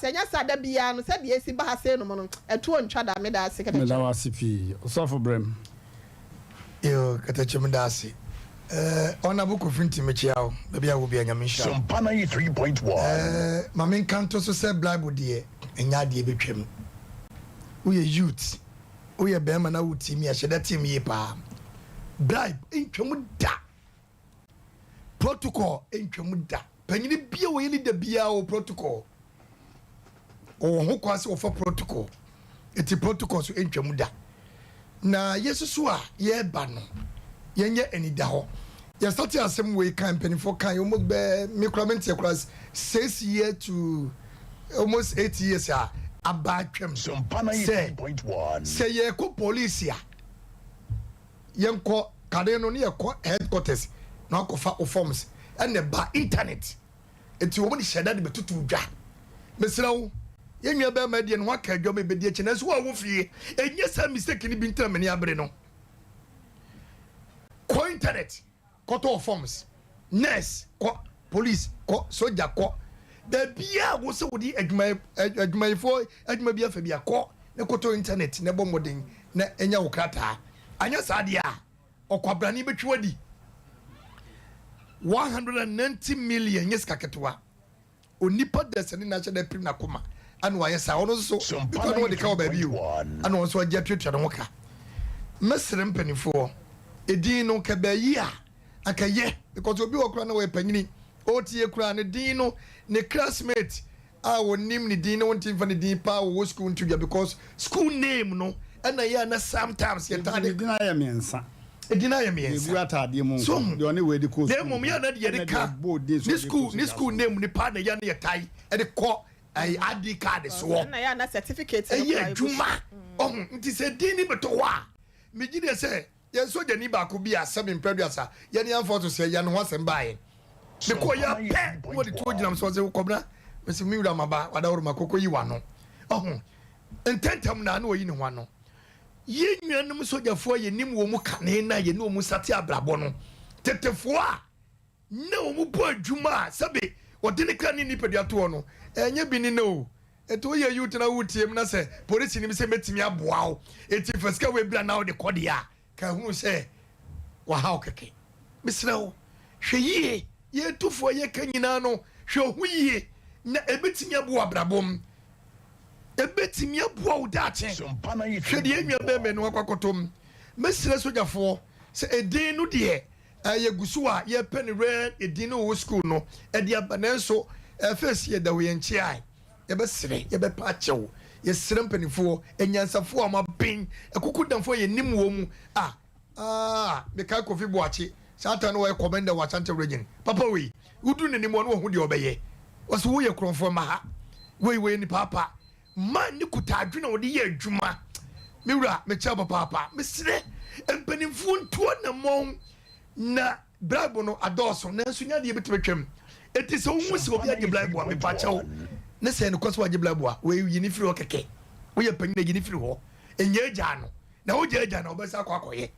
Ɛnyɛ saa da biara no sɛdeɛ ɛsi ba ha sei nom no, ɛtoɔ ntwa da. Meda ase Meda Katakyie. wo ase pii. Ɔsɔfo Brem. Yoo Katakyie meda ase. Eh, Honourable Kofi Nti mekyea wo, baabi a wɔ bia Nyame nhyira wo. Sompa 93.1. Eh, ma menka nto so sɛ Bible deɛ ɛnyɛ adeɛ bɛtwam. Woyɛ youth, woyɛ bɛrima na wotie mi a, hyɛ da tie me yie paa. Bribe ntwam da. Protocol ntwam da. Panyini bia wɔyɛ leader biara wɔ protocol. Ɔwɔ ho kwan sɛ wɔfa protocol. Eti protocol so ntwam da. Na yɛsusu a yɛreba no, yɛnyɛ anidahɔ. Yɛsate asɛm wei kan mpanimfoɔ kan almost bɛɛ me kora menteɛ kora 6 year to almost 8 years a aba atwam Sompa sɛ 93.1. sɛ yɛkɔ police a, yɛnkɔ kane no ne yɛkɔ headquarters na wakɔfa wo forms, ɛna ba internet eti wɔn de hyɛ da de bɛtutu dwa. Mesrɛ wo, yɛn nua bɛrima deɛ no waka adwa mu ebedi akyi, nanso wo a wɔ fie enye saa mistake ni bi ntena mani abere no. Kɔ internet kɔtɔ forms, nurse kɔ, police kɔ, soja kɔ, baabi a wo sɛ wode adwuma adwumayɛfoɔ adwuma bi afa bi akɔ ne kɔtɔ internet na ɛbɔ mmɔden na ɛnya wo krataa. Anyɛ saa deɛ a, ɔkwabrane bɛtwi wadi. 190 million nyɛ sika ketewa. Onipa dɛsɛ ne n'ahyɛ dɛ piri n'akoma ɛna wayɛ saa. Ɔno nso nipa no wɔde ka wɔ baabi o, ɛna ɔno nso agye atuatua ne ho ka. Mɛsrɛ mpanimfoɔ, edin no kɛbɛ yi a akɛyɛ because obi wɔ kora na wɔyɛ panyini ɔretie kora ne din no, ne classmate a wɔnim ne din ne wɔn ti nfa ne din paa wɔwɔ school nto dwa because school name no ɛna yɛ ana sometimes yɛ taa ne de din ayɛ mmiɛnsa. Edin ayɛ egu mmiɛnsa. Ataadeɛ mu So nko deɛ ɔne wei de kɔ na school. mmom yɛ na deɛ yɛde ɛna ka deɛ ɔbɔ din so ne ɔde school kɔ ne sogya school so. name nipa na yɛ ne yɛ tae ɛde kɔ ɛyɛ ID card soɔ. Ɛna yɛ ana certificate no Ɛyɛ koraa ɛgu so. adwuma ɔho nti sɛ din ni bɛtɔ hɔ a, megye deɛ sɛ yɛn sogyani baako bi a sɛbi mpɛduasa yɛne yɛmfa so sɛ yɛne ho asɛm baeɛ mekɔ yɛ pɛ na wɔde tuo gyinam so ɔsɛ kɔbena mɛsɛ me wura maba wadaworo ma kɔkɔ yi wano ɔho ntɛntɛm na wɔyi ne ho ano. Yɛn nuanom sogyafoɔ a yɛnim wɔ mu kane na yɛne wɔ mu sate abrabɔ no tetefoɔ a na wɔn bɔ adwuma a sɛbi wɔde ne kra ne nipadua toɔ no, ɛnyɛ bi ne no o. Ɛti woyɛ youth na wotie mu na sɛ polisi nim sɛ mɛtumi aboa wo, ɛti fa sika wei bra na wode kɔ deɛ a, ka hunu sɛ wahaw kɛkɛ. Mesrɛ wo, hwɛ yie. Yɛtufoɔ yɛka nyinaa no, hwɛ ho yie na ɛbɛtumi aboa abrabɔ mu, ɛbɛtumi aboa wo daakye. Sompa Hwɛ deɛ nua bɛrima no akɔ akɔtɔ mu. Mɛsrɛ sogyafoɔ sɛ ɛdin no deɛ ɛyɛ gu so a yɛpɛ ne rɛ ɛdin no wɔ school no ɛde aba, nanso ɛfɛ si yɛda hɔ yɛn nkyea, yɛbɛsrɛ, yɛbɛpa akyɛw. Yɛsrɛ mpanimfoɔ anyansafoɔ a wɔaben akuku damfoɔ a yɛnim wɔ mu a aa mekae Kofi Boakye saa ta no, wɔyɛ commander wɔ Ashanti Region. Papa wei wodu n'anim ɔno wɔho deɛ ɔbɛyɛ wɔsɛ woyɛ korɔmfoɔ ma ha wei wei ni paapa man ne kuta adwene a wɔde yɛ adwuma. Me wura, mekyɛ papaapa. Mesrɛ mpanimfoɔ ntuo nammɔn na bribe no adɔɔso, nanso nya deɛ bɛtumi twam. Eti sɛ wohu sɛ obi agye bribe a, mepa kyɛw, ne sɛ nokɔ sɛ wagye bribe a, wɔyi ne firi hɔ kɛkɛ. Woyɛ panyin a, yi ne firi hɔ. Ɛnyɛ agya no na wogya agya na wobɛsa akɔ akɔyɛ.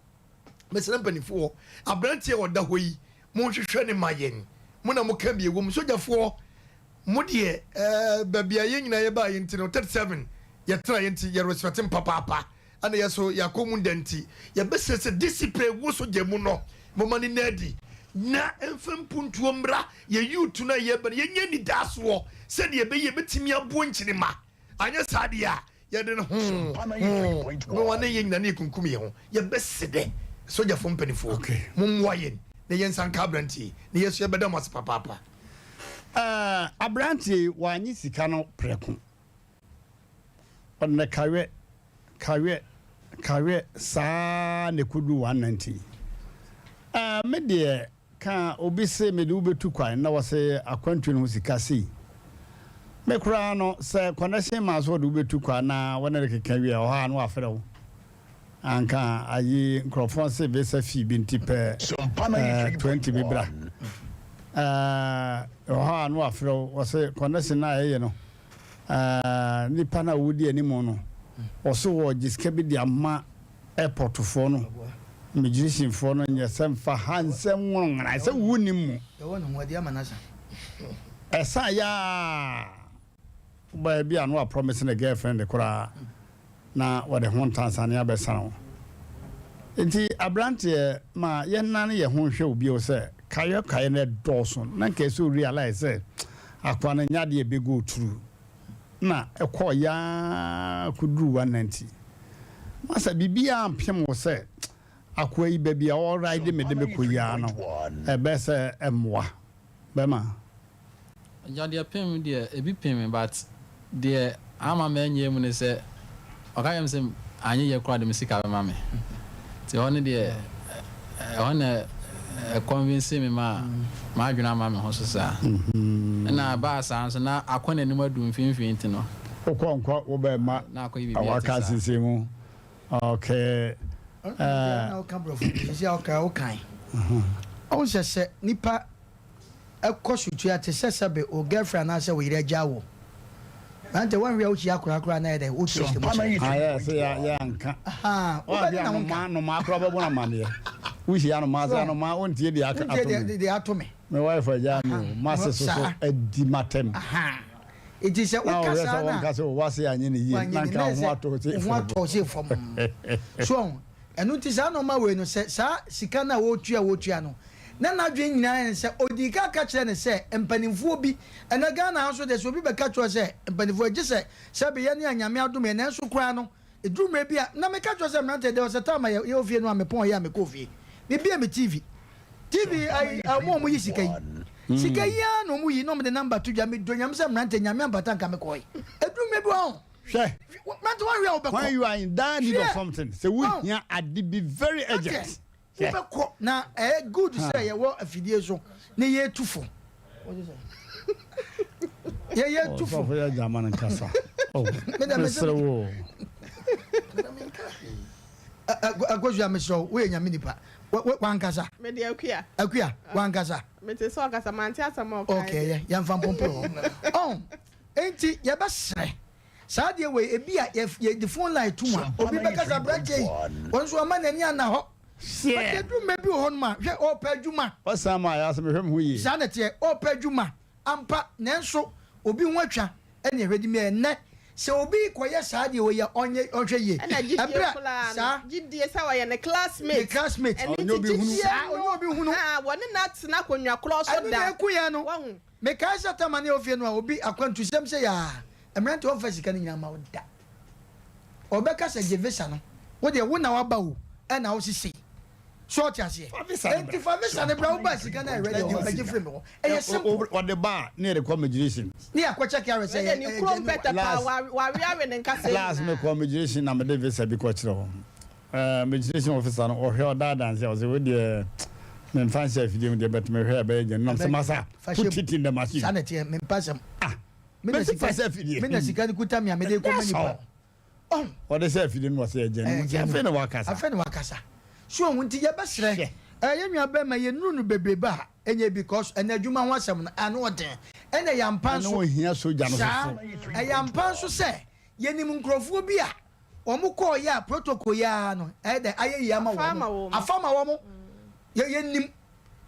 Mesrɛ mpanimfoɔ, aberanteɛ a ɔda hɔ yi, monhwehwɛ ne ma yɛn. Mo na moka bi ɛwɔ mu. Sogyafoɔ mo deɛ, baabi a yɛn nyinaa yɛbaa yɛn nti no 37 yɛtena yɛn nti yɛ respect papaapa, ɛna yɛ so yɛakɔ mu nda nti yɛbɛsrɛ sɛ discipline wo sogya mu no, moma ne na adi na mfa mpuntuo mmra yɛ youth no a yɛba no, yɛnyɛ nidaasoɔ sɛdeɛ ɛbɛyɛ yɛbɛtumi aboɔ nkyinima. Anyɛ saa deɛ a, yɛde no ho ho bɛwa ne yɛn nyina ne yɛkunkum yɛn ho. Yɛbɛse dɛ sogyafoɔ mpanimfoɔ, mommoa yɛn na yɛnsa nka aberanteɛ na yɛso yɛbɛda mo ase papaapa. Aberanteɛ yi wanye sika no prɛko, ɔde no kawɛ kawɛ kawɛ saa na ɛkɔduru 190. Me deɛ ka obi se mede wobɛtu kwan na wɔse akwantuo no ho sika sei, me koraa no sɛ connection ma so wɔde wobɛtu kwan na wɔne no keka wie a, ɔhɔ a na wafrɛ wo anka ayi nkurɔfoɔ se visa fee bi nti pɛ Sompa 20 bi bra. 93.1. Ɛwɔ hɔ a na wafrɛ wo, wɔse connection no a ɛyɛ no, nipa no a wodi anim no, wɔso wɔgye sika bi de ama airportfoɔ no, immigrationfoɔ no. Nyɛ sɛ mfa ha nsɛm nwonwona sɛ wonim mu. Ɛwɔ ne ho adi ama n'asa. Ɛsan yɛ a. Wobɛyɛ bi a na wa promise ne girlfriend koraa na wɔde ho ntansane abɛsane wo. Nti abranteɛ ma yɛnnane yɛn ho nhwɛ wo bio sɛ kaeɛ kaeɛ no ɛdɔɔso na nka ɛsɛ o realize sɛ akoa no nyɛ adeɛ ɛbɛ go through na ɛkɔɔ yaa kɔduru 190. Masa biribiara ampem wo sɛ akoa yi baabi a ɔride me de me kɔ yi ara no ɛbɛyɛ sɛ ɛmmoa bɛma. Agya deɛ pem me deɛ ebi pem me but deɛ ama manyɛ mu ne sɛ ɔka kyerɛ me sɛ anyɛ yie koraa de me sika bɛma me nti ɛhɔ no deɛ ɛhɔ na ɛ convince me ma m'adwene ama me ho so saa ɛna ɛbaa saa nso na akɔ n'anim adu mfimfini nti no Wokɔ nkɔ wobɛma na akɔyɛ biribi a ɛte waka saa. asese mu okay Ɛna woka borɔfo bi sisi a woka wokan. Ɔhu sɛ sɛ nipa kɔ so tua te sɛ sɛbe wo girlfriend anaasɛ wo yere agyaa wo. Mmerante woanhwɛ a wohyia akwadaa koraa na ayɛ dɛn wotua sika mu kyerɛ. Ayɛ sɛ yɛ yɛ anka. Wobɛde na wo nka. Anomaa koraa bɛbɔ no amaneɛ. Wohyia anomaa sɛ anomaa wontie deɛ ato me. Deɛ ato me. Me wife agyaa me o. M'ase so so adi m'atɛm. Nti sɛ woka saa na. Na ɔhwɛ sɛ wɔnka sɛ w'ase anyɛ ne yie na nka wo ho atɔ wo se fam. Wo ho atɔ wo se fam. So ɛno nti saa nnoɔma wei no sɛ saa sika no a wɔretua wɔretua no na n'adwene nyinaa ne sɛ ɔdii kan ka kyerɛɛ no sɛ mpanimfoɔ bi ɛnɛ Ghana ha nso deɛ sɛ obi bɛka kyerɛ wo sɛ mpanimfoɔ gye sɛ sɛbe yɛne a Nyame adom yɛn nanso koraa no ɛduru mmerɛ bi a na meka kyerɛ wo sɛ mmeranteɛ deɛ ɔsɛ time a yɛwɔ fie no a mepɔn yɛ a mekɔɔ fie mebie me TV TV ayi ɔmo a ɔmo yi sika yi sika yi ara na ɔmo yi na ɔmo de number to dwa medɔ Nyame sɛ mmeranteɛ Nyame ampata nka mekɔe ɛduru mmerɛ bi wɔ ho Hwɛ. Mmeranteɛ wɔnhwɛ a wobɛkɔ When you are in dire need of Hwɛ. something sɛ wohia ade bi very urgent. Hwɛ wobɛkɔ na ɛyɛ good sɛ yɛwɔ afidie so ne yɛtu fo yɛyɛ tu fo. Ɔsɔfo yɛ gyama no nkasa. Oh, mesrɛ wo. Akosua mesrɛ wo woyɛ nyame nipa wankasa. Mede akua. Akua wankasa. Mete sɛ ɔkasa mante asɛm a ɔka. Okay yɛ yɛmfa mpomporo hɔ. Ɔn enti yɛbɛsrɛ saa deɛ wei ebi a yɛde phone line to mu a obi bɛka sɛ aberanteɛ yi ɔno nso wama n'ani anna hɔ. But yɛduru mmerɛ bi wɔ hɔnom a hwɛ ɔrepɛ adwuma. Ɔsan ma ayɛ ase mehwɛ me ho yie. Saa na ɛteɛ ɔrepɛ adwuma ampa nanso obi ho atwa ɛne ɛhwɛ di mi ɛnnɛ sɛ obi kɔyɛ saa deɛ wei a ɔnyɛ ɔnhwɛ yie Ɛna gyidie ɛberɛ a koraa no saa gyidie sɛ ɔyɛ ne classmate ne classmate ɛno Ɔnyɛ nti obi hunu. gyidie saa no ɔnyɛ obi hunu ah, wɔne no atena akonnwa korɔ so ɛno na da ɛku yɛn no wahu. Mekae sɛ tam a na yɛwɔ fie no a obi akwantusɛm sɛ yaa mmerante ɔmfa sika no nyinaa mma wo da. Ɔbɛka sɛ gye visa no, wo deɛ wo na waba o ɛna wo se sei. So ɔte aseɛ? Fa visa no Enti bra. fa visa no bra wo baa sika no a ɛready wɔ hɔ bɛgye firi me hɔ. Ɛyɛ simple. Ɔde ba a ne yɛde kɔ immigration. Ne yɛakɔ check ahwɛ sɛ Wei deɛ ɛyɛ ne ɛyɛ kurom genuine. pɛtɛ paa Last waweawe ne nkasɛɛ last nyinaa. mekɔ immigration na mede visa bi kɔkyerɛ wɔn. Immigration officer no ɔhwɛ ɔda adanse a ɔsɛ wo deɛ memfa nhyɛ afidie mu deɛ but mehwɛ ɛbɛyɛ gye nam sɛ masa put it in the machine. Saa na ɛteɛ mempa asɛm. Ah mesi fa sɛ afidie. Me na sika no kuta me a mede kɔma nipa. Ɔn. Ɔde sɛ afidie no wɔsɛ ɛgye no nti afei na wakasa. Afei na wakasa. So ohun nti yɛbɛsrɛ yɛn nua bɛrima yɛ nuru no bebrebe a ɛnyɛ because ɛna adwuma ho asɛm no ano ɔden ɛna ɛyɛ ampa nso. Ɛna ohia soja no saa ɛyɛ ampa nso sɛ yɛnim nkurɔfoɔ bi a Wɔn kɔɔ yɛ a protocol yi ara no ɛyɛ dɛ ayɛ yie ama wɔn afa ama wɔn yɛ yɛ nim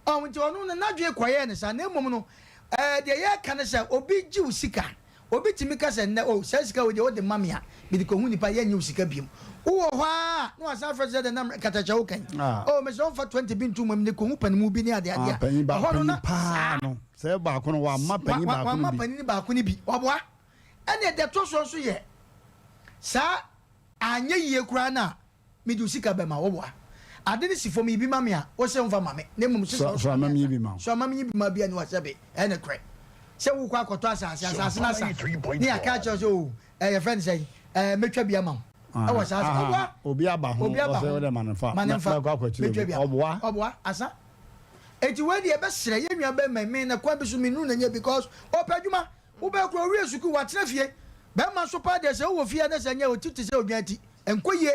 ɔn nti ɔno no n'adwene kɔyɛɛ ne saa na mmom no ɛɛ deɛ yɛreka ne sɛ obi gye wo sika obi tumi ka sɛ nnɛ o saa sika wo deɛ wode ma me a mede kɔhu nipa yɛnyɛ wo sika biom wowɔ hɔ a na wasan afrɛ sɛ dɛ na katakyɛ wo kan o mesɛ ɔmfa 20 bi nto mu mede kɔhu panimu bi ne adeadeɛ a ɛhɔ no na saa sɛ baako no wamma panyin baako no bi wamma panyin baako no bi waboa Ɛnneɛ deɛ ɛtɔ soɔ nso yɛ saa anyɛ yie koraa no a mede wo sika bɛma wo boa ade no si fam yi bi ma me a wo se mfa ma me na mmom sesa wo So ama menyi bi ma wo. So ama menyi bi ma bia ni wa sɛbe ɛyɛ nokorɛ sɛ wokɔ akɔtɔ asase asase no asa ne yɛaka akyerɛ wo sɛ oo ɛɛ yɛfrɛ no sɛn ɛɛ mɛtwa bi ama wo ɛwɔ saa asa ɔboa Obi aba ho obi aba ɔsɛ ho wode ma no fa ma no mfa mɛkɔ akɔkyerɛ mɛtwa obi bi ama ɔboa ɔboa asa eti wei deɛ yɛbɛsrɛ yɛn nua bɛrima yi me na kwan bi so mennu n'ani because ɔpɛ adwuma Wo bɛɛ koraa owie sukuu watena fie. Bɛɛma nso paa deɛ sɛ wowɔ fie a na sɛ nyɛ oti te sɛ odwan ti. Ɛnkɔ yie.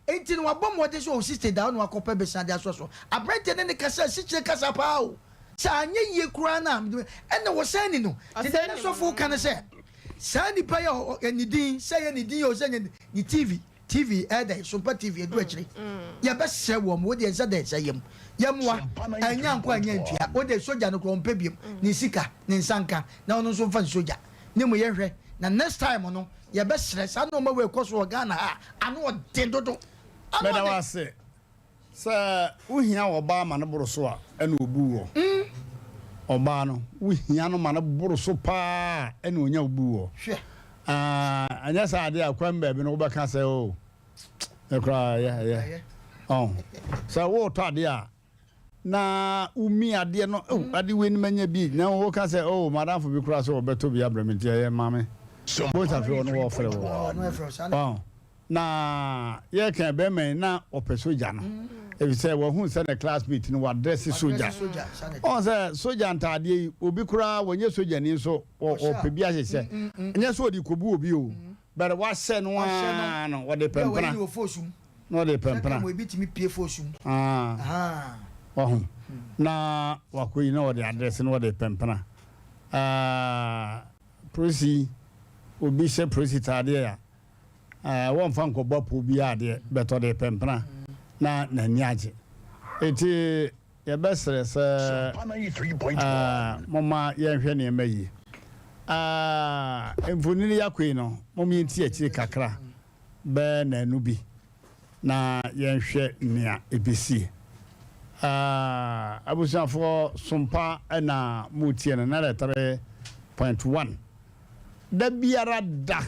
Nti no wabɔ mmɔden sɛ ɔwɔ 60 da na wakɔ pɛ besia de asɔ so. Aberanteɛ ne ne kasa asikyire kasa paa o. Sɛ anyɛ yie koraa no a ɛna wɔsan ni no. Nti deɛ na sɔfo ka ne sɛ saa nipa yi a ɔ ne din sɛ ɛyɛ ne din o sɛ ɛnyɛ ne TV TV ɛyɛ dɛn Sompa TV ɛdu akyire yɛbɛsrɛ wɔn wo deɛ nsa dɛn nsa yam yɛmmoa ɛnyɛ ankɔ anyɛ ntua wo deɛ sogya no koraa ɔmpɛ biom ne sika ne nsa nka na ɔno nso mfa ne sogya ne mu yɛnhwɛ Na next time no yɛbɛsrɛ saa nnoɔma wei ɛkɔ so wɔ Ghana ha a ano ɔden dodo. Ano Meda wo ɔden. ase. Sɛ wohia ɔbaa ma no boro so a, ɛna obu woɔ. Ɔbaa no, wohia no ma no boro so paa a, ɛna onya obu woɔ. Hwɛ. Ah, ɛnyɛ saa adeɛ a, kwan baabi no wobɛka sɛ, oh, me koraa ɛyɛ, ɛyɛ. Ɔho. Sɛ woretɔ adeɛ a, na womi adeɛ no, oh, ade wei no manya bi, na woka sɛ, oh, madamfo bi koraa sɛ ɔbɛtɔ bi abrɛ me nti ɛyɛ ma me. Both afei ɔno wɔfrɛ wo. Ɔho. Na yɛka bɛrima yi na ɔpɛ sogya no, efisɛ wahu sɛ ne classmate no wadrɛse sogya. Ɔhu sɛ sogya ntaadeɛ yi, obi koraa wɔnyɛ sogyani nso ɔpɛ bi ahyehyɛ. Nyɛ sɛ ɔde kɔbu obi o, but wahyɛ no ara no, ɔde pɛmpena. Na ɔde pɛmpena. Ah, wahu. Na wakɔyi na ɔde adrɛse na ɔde pɛmpena. Ah, polisi, obi hyɛ polisi taadeɛ a, Wɔmfa nkɔbɔ apɔw biara adeɛ, but ɔde repɛmpena na n'ani agye. Enti yɛbɛsrɛ sɛ momma yɛnhwɛ nneɛma yie. Mfonini yɛakɔ yi no, mom yɛnti akyire kakra bɛyɛ nnanu bi na yɛnhwɛ nea ɛbɛsie. Abusuafoɔ, Sompa na moretie no, 93.1 da biara da.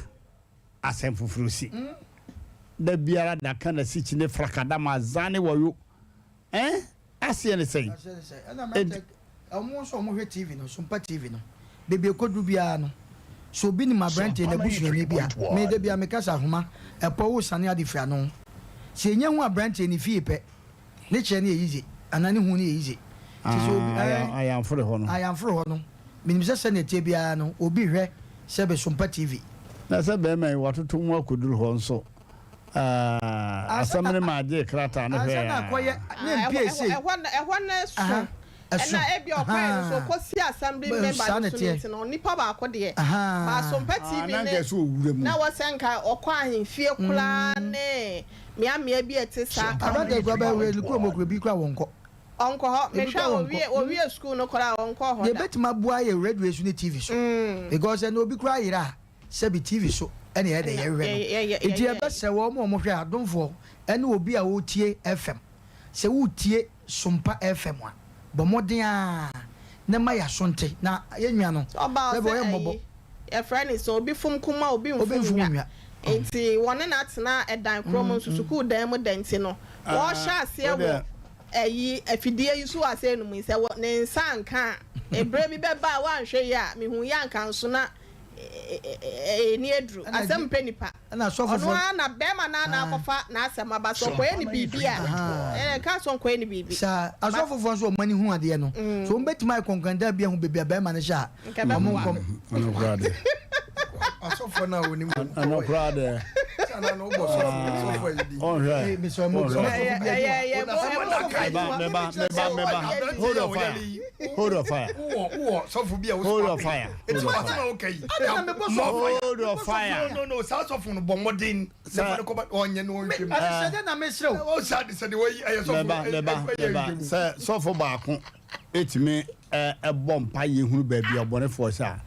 Asɛm foforo si. Da biara da ka na sikyi ne frakada ma zane wɔ yo. Eh? Aseɛ ne sɛn? Aseɛ ne sɛn? Ɛna mɛtɛ ɔmo nso ɔmo hwɛ TV no, Sompa TV no, baabi ɛkɔduru biara no, sɛ obi nim aberanteɛ n'abusuani bi a, me da biara meka sɛ ahoma ɛpɔ wo sane ade firi ano. Sɛ yɛnya hu aberanteɛ ne fie pɛ, Ne kyerɛ no yɛ yize anaa ne hu no yɛ yize. Nti sɛ obi ɛɛ. Ayanforo hɔ no. Ayanforo hɔ no. Menim sɛ sɛnea ɛteɛ biara no obi hwɛ sɛ Besompa TV. Na sɛ bɛɛma yi watoto mu akɔduru hɔ nso ɛɛ asɛm no ma agyee krataa no hwɛɛ Ansa na akɔyɛ ne mpie sei. Ɛhɔ no ɛso. Ɛso. Ɛna ebia ɔkɔɛ no nso ɔkɔsi assembly member no so no nti no nipa baako deɛ. But Sompa TV ne na wɔsɛ nka ɔkɔ ahemfie koraa ne. Mmeammea bi a ɛte saa ka ho. Aberanteɛ koraa bɛyɛ wei no kurom hɔ koraa ebi koraa wɔnkɔ. Ɔnkɔ hɔ. Ebi Mehwɛ koraa a wɔnkɔ. owie owie sukuu no koraa a ɔnkɔɔ hɔ Deɛ da. ebetumi aboa yɛ radio so ne TV so because ɛnna obi koraa yera a sɛbi TV so ɛna yɛ dɛ Ɛna yɛhwehwɛ no. yɛ yɛ Nti yɛyɛɛ. yɛbɛsrɛ wɔn a wɔhwɛ adomfoɔ ɛne obi a ɔretie FM sɛ woretie Sompa FM a bɔ mmɔden ara na ma yɛaso nte na yɛn nua no Ɔba sɛbi ɔsɛ ɔyɛ mmɔbɔ. ayi yɛfrɛ no sɛ obi fom kuma obi Obi mfom mfom nwa nwa. nti wɔne no atena ɛdan korɔ mu nso sukuu dan mu da nti no wɔhyɛ aseɛ wɔ ayi afidie yi so wɔ asɛe no mu yi sɛ wɔ ne nsa anka a eberɛ bi bɛba a woanhwɛ yie a mehu yɛ anka nso na ɛni aduru asɛm mpɛ nipa ɔno ara na bɛrima no ara na akɔfa n'asɛm aba sɛ ɔkɔyɛ ne biribi a ɛɛ nka sɛ ɔnkɔyɛ ne biribi. Saa asɔfofoɔ nso wɔn ani hu adeɛ no so wɔn bɛtumi ayɛ kɔnkɔnda bi ahu baabi a bɛrima no hyɛ a wɔn nkɔm. Ɛno koraa deɛ. Asɔfoɔ no a wɔnim wɔn. Ɛno koraa deɛ. Ɔnhwɛ. Meba meba meba meba hold your fire hold your fire Sɔfo bi a hold your fire hold your fire hold your fire. No no saa sɔfo no bɔ mmɔden sɛ fa no kɔba ɔnyɛ no ɔnhwɛ mu. Adesɛdeɛ na mesrɛ o. Ɔ saa adesɛdeɛ wɔyi ɛyɛ sɔfo Meba meba meba sɛ sɔfo baako etumi bɔ mpaeɛ hunu baabi a ɔbɔnefoɔ hyɛ a,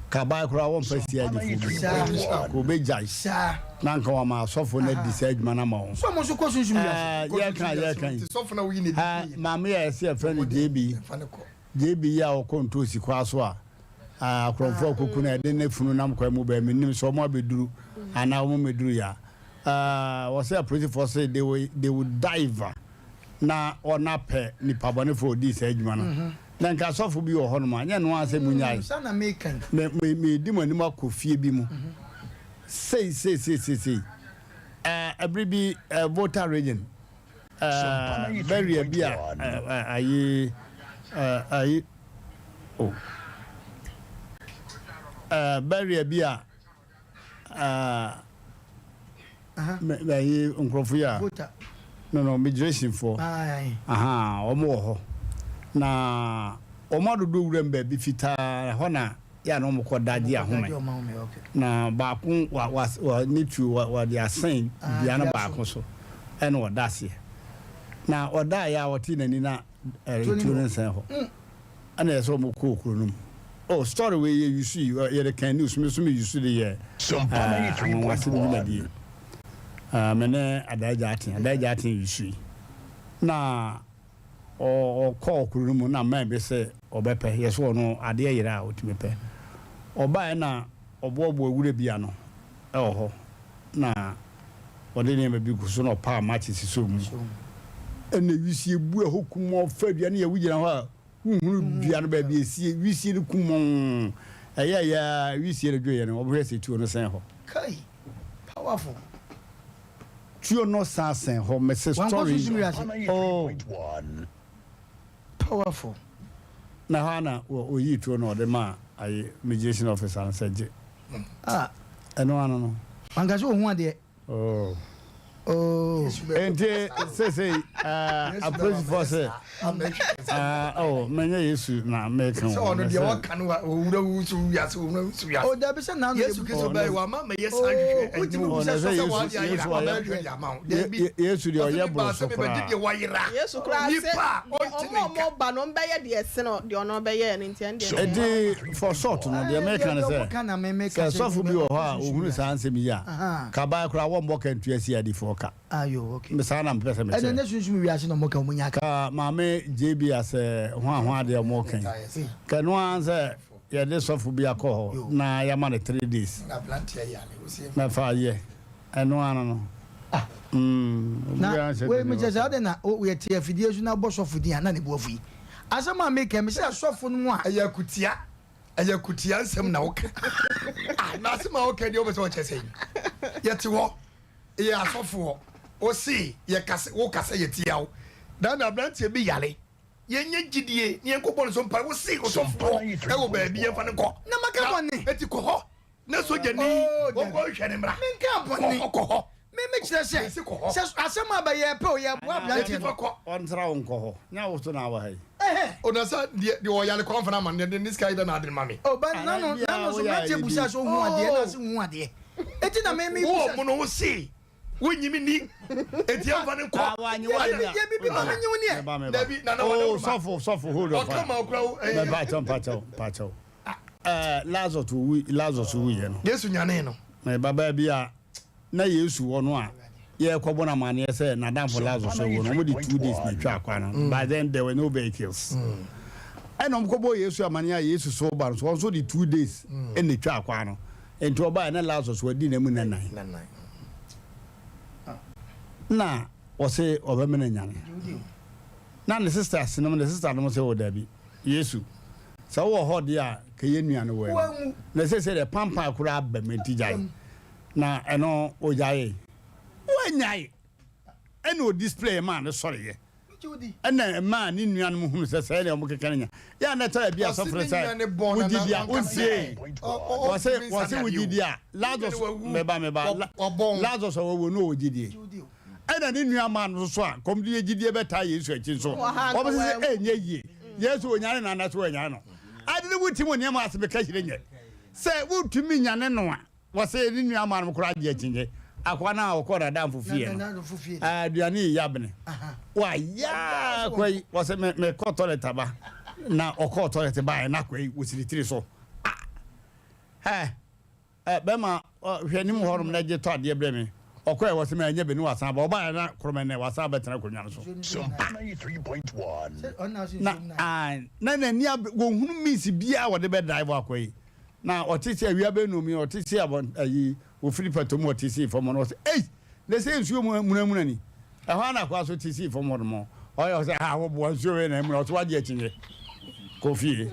ka bae koraa wɔmfa CID foɔ bi. Ka wɔbɛgyae na anka wɔama asɔfoɔ no adi saa adwuma no ama wɔn. Yɛka a yɛka yi, maame a yɛse yɛfrɛ no JB, JB yi a ɔkɔ ntoosi kwaa so a akorɔmfoɔ akɔku no a yɛde ne funu nam kwan mu bɛɛ, mennim sɛ wɔn abɛduru anaa wɔn mmɛduru yɛ a, wɔse apolisifoɔ se they will, they will dive na ɔna pɛ nipa bɔnefoɔ a ɔdii saa adwuma no. Na nka asɔfo bi wɔ hɔnom a, nyɛ ɛno ara sɛ monyae. Me, me, meredi mo anim akɔ fie bi mu. Sei, sei, sei, sei, sei. Ɛɛ, ɛbere bi, ɛɛ, Volta region, ɛɛ, barrier bi a, ɛɛ, ayi, ɛɛ, ayi, oh, ɛɛ, barrier bi a, Ayi nkurɔfo yi a no no migration foɔ wɔn wɔ hɔ na wɔn adodo wuram baabi fitaa ɛhɔ na yɛ a na wɔn kɔ da gye ahome na baako wa wa wa ne tuo wa wɔde asɛn dua no baako so ɛna ɔda aseɛ na ɔda yɛ a ɔte n'ani na ɛtuo no nsɛn hɔ ɛna yɛ sɛ wɔn kɔ kuro no mu. Oh story wei yɛ use yi yɛde kan news me nso me use de yɛ anwanwasɛm dwumadie. Me ne Adaagya Aten, Adaagya Aten use yi. Na ɔkɔɔ kuro no mu na man bi sɛ ɔbɛpɛ yɛ so ɔno adeɛ yera a ɔtumi pɛ. Ɔbaeɛ na ɔboaboa wura bi ano wɔ hɔ na ɔde nneɛma bi gu so na ɔpaa matches sɔɔ mu. Ɛna wisie bu ɛhɔ kumɔɔ fa aduane yɛ wogyina hɔ a Wonhunu dua no baabi a esie, wisie no kumɔnn. Ɛyɛeɛ ara, wisie no dwoeɛ no, wɔbɛhwɛ sɛ tuo no sɛn hɔ. Kai! Powerful. Tuo no san sɛn hɔ, mese Wankɔ story sunsum wiase. Oh. Powerful. Na ɛhɔ ara na wɔyii tuo no wɔde maa ayi immigration officer no sɛ gye. Ah. Ɛno ano no. Wanka sɛ ɔhu adeɛ. Oh. Oh. Enti seesei apolisifoɔ se oh menyɛ Yesu na meka Sɛ o. ɔno deɛ ɔka no owura wusu wiase owura wusu wiase. Oh dabi sɛ n'ano Yesu Kristo bɛyɛ wa ma mɛyɛ saa nhwehwɛ Oh wotumi ɛnyɛ bisa sɛ sɔfo wɔade ayera ma bɛhwehwɛ de ama wo. Dabi. Yesu deɛ Ɔsɛ ɔyɛ mebaa boro sɛ so mebɛgye koraa. deɛ wayera. Yesu koraa se Nipa a deɛ ɔnte ɔmo ne a nka. ɔmo ba no ɔmo bɛyɛ deɛ ɛsene deɛ ɔno bɛyɛɛ no nti ɛno deɛ ɛnyɛ Enti for short no deɛ meka ne sɛ sɛ sɔfo bi wɔ hɔ a ɔhunu saa nsɛm yi a kaban koraa wɔmmɔ ka ntua CID foɔ ka. Me saa na mepɛ sɛ mekyerɛ. Ka maame JB asɛ hwan hwan deɛ ɔmo ka yi. Ka ɛno ara sɛ yɛde sɔfo bi akɔ hɔ na yɛama no 3 days na fa yɛ ɛno ara no. Mm, Na obiara nhyɛ wei da ne mekyerɛ sɛ hɔ. adɛn na yɛte afidie so na bɔ sɔfo din a na ne bo afu yi? Asɛm a meka yi, mese asɔfo no mu a. Ɛyɛ akutia, ɛyɛ akutia nsɛm na woka. Ah, na asɛm a woka deɛ wopɛ sɛ ɔkyɛ sɛn? Yɛte hɔ, yɛ asɔfoɔ, wose yɛkasa, wokasa yɛtia wo. Na na aberanteɛ bi yare, yɛnyɛ gyidie na yɛnkɔbɔ ne so mpae, wose ɔsɔfoɔ ɛwɔ baabi yɛmfa no nkɔ. Na maka bɔne. Eti kɔ hɔ. Na sogyani Oh, wɔnkɔ dabi. nhwɛ ne mmra. Menkaa bɔne. Kɔ hɔ, kɔ hɔ. Me mekyerɛ sɛ, Mese kɔ hɔ. sɛ asɛm a bɛyɛ pɛ o, yɛboa aberanteɛ Eti no. fa kɔ. Ɔntra wo nkɔ hɔ. Nyɛ wo so na awɔ ha yi. Ɛhɛ. O na sɛ deɛ deɛ ɔyare kɔ amfa no ama no deɛ ne sika yi dɛ na ade no ma me. Oh, ba nano Ana bia nano so woyɛ mmeranteɛ ayi busa bi. sɛ ohu adeɛ na Oh. ase hu adeɛ. Eti na me me Wowɔ busa. mo no wo se wonyi me ni eti ɛmfa no nkɔ. Ah, wanyi wa Ada. ni a. Yɛ bibi ma me nyi wo neɛ. Meba meba. Dabi nana wada Oh, wo ma. sɔfo sɔfo hold on Ɔka fire. ma okura wo. Mɛ mpakyɛw mpakyɛw mpakyɛw. Eh, Lazarus wu Lazarus wuyɛ no. Yesu nyanee no. Mɛ babaa bi a na Yesu wɔ no a yɛrekɔbɔ no amanneɛ sɛ n'adamfo Lazarus awu no, wɔde 2 days na etwaa kwan no. By then there were no vehicles. Ɛna wɔkɔbɔɔ Yesu amanneɛ a Yesu so ba no so, wɔn nso de 2 days na etwaa kwan no. Nti ɔbaeɛ na Lazarus wadi nna mu nnanan. Na wɔse ɔbɛmene anyane. Na ne sisters nom ne sister nom sɛ, o dabi, Yesu, sɛ wowɔ hɔ deɛ a, ka yɛn nua no wanwu. Na seesei deɛ pampan koraa aba mu, enti gyae. Na ɛno ogyaee. Wannyae. Ɛna o display maa no sɔreeɛ. Ɛna ɛmaa ne nuanom hunu sɛ sɛɛ deɛ wɔkeka no nya. Yɛ a na ɛtɔ da bi a Ɔse sɔfo no ne sɛ nua ne bɔn wogye nana di a wanka wontie. sɛ ɔ- Wɔse ɔntumi wɔse nsane adeɛ wogye o. di a Lazarus Ne nua no wawu. meba meba Wɔ- wɔbɔn. Lazarus a wawu no ɔwɔ gyidie. Ɛna ne nua maa no nso so a kɔm de yɛ gyidie bɛtaa Yesu akyi nso. Wɔ ha nka Wɔn sɛ wanwu. ɛnyɛ yie. Yesu onyane no anaasɛ wanyane no. Ade no wotim nneɛma ase bɛka hyire nyɛ. Sɛ wotumi nyane no a wɔsɛ ne nua maa no koraa gye akyinnye. Akoa no a ɔkɔɔ n'adamfo fie no, aduane yi yabene. Wayɛ akoa yi, wɔsɛ me mekɔ toilet aba. Na ɔkɔɔ toilet baeɛ na akoa yi wɔsi ne tiri so. Ah! Ɛ ɛ bɛma hwɛ anim hɔnom na gye tɔ adeɛ brɛ me. Ɔkɔɛ wɔsɛ mɛ ɛnyɛ bi ne wasan aba. Ɔbaeɛ na koromɛnɛ wasan abɛtena akonnwa no so. Na ah, na n'ani abe wɔhunu means biara wɔde bɛ drive akoa yi. Na ɔte sɛ awia bɛ num yi ɔte sɛ abɔ ayi ofiri pɛtɔ mu ɔte sii fam hɔ no ɔsɛ ei na sɛ nsuo mu munamuna ni ɛhɔ ara na akoa so te sii fam hɔ nom ɔyɛ ɔsɛ ha wɔboa nsuo wei na emuna ɔsɛ wagye akyinye kɔ fie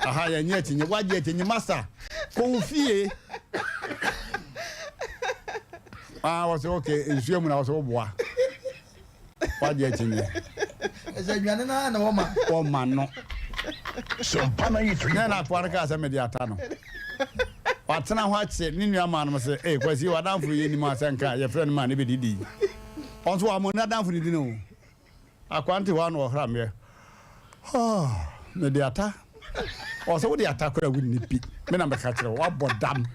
aha yɛnyɛ akyinye wagye akyinye masa kɔ wo fie ah ɔsɛ okay nsuo mu na ɔsɛ wɔboa Wagye akyinnye. Ɛsɛ aduane no ara na wɔma. Wɔma no. Nyɛ na akoa no kaa sɛ mede ata no. Watena hɔ akyɛ ne nua maa nom sɛ, ee Kwasi w'adamfo yi anim asɛ nka yɛfrɛ no maa ne bɛdidi yi. Ɔnso wammɔ n'adamfo no din o. Akoa no te hɔ a na ɔhrameɛ. Mede ata. Ɔsɛ wode ata koraa wonni bi. Me na mɛka kyerɛ wo, woabɔ dam.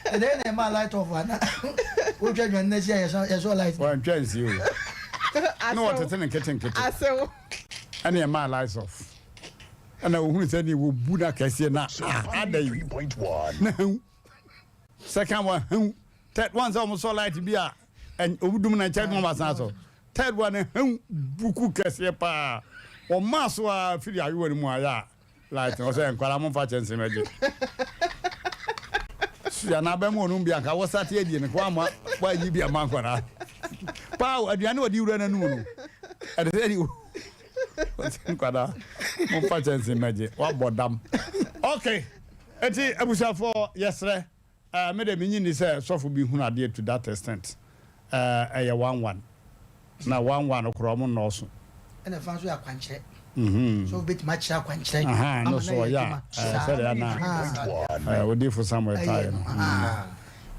Ɛdɛn na ɛma light off ana? Wotwa dwane no akyi a yɛsɔ light. Wantwa nsi o. Na wɔtete no nketenkete. Ɛne ɛmaa lights off. Ɛna ohunu sɛ ne wɔbu no akɛseɛ na ah, ada yi. Na hu. Second one hu. Third one sɛ wɔn sɔ light bi a obi dum na nkyɛn wɔn asan asɔ. Third one hu buku kɛseɛ paa. Wɔmaa so a firi ayewa no mu ayɛ a light no ɔsɛ nkwadaa mo nfa kyɛnse mɛgye. Sua na abɛn mu ɔnom bi anka wɔsate adie no kɔ ama wɔayi bi ama nkwadaa. Paa aduane wɔde wura n'anum no ɛde sɛ ɛde ɔsɛ nkwadaa mo nfa kyɛnse mɛgye wabɔ dam. Okay, eti abusuafoɔ yɛsrɛ. Eh, me de menye nni sɛ sɔfo bi hunu adeɛ to that extent. Eh, ɛyɛ one one. Na one one koraa ɔmo nnɔɔso. Ɛna ɛfa nso yɛ akwankyerɛ. Sɔfo bɛtumi akyerɛ akwankyerɛ Ahaa, ama no no so ayɛ ɔyɛ a, adwuma. eh, Saa. sɛdeɛ na Ahaa. eh, odiyifo Samuel Ɛyɛ taeɛ no. no. Ahaa.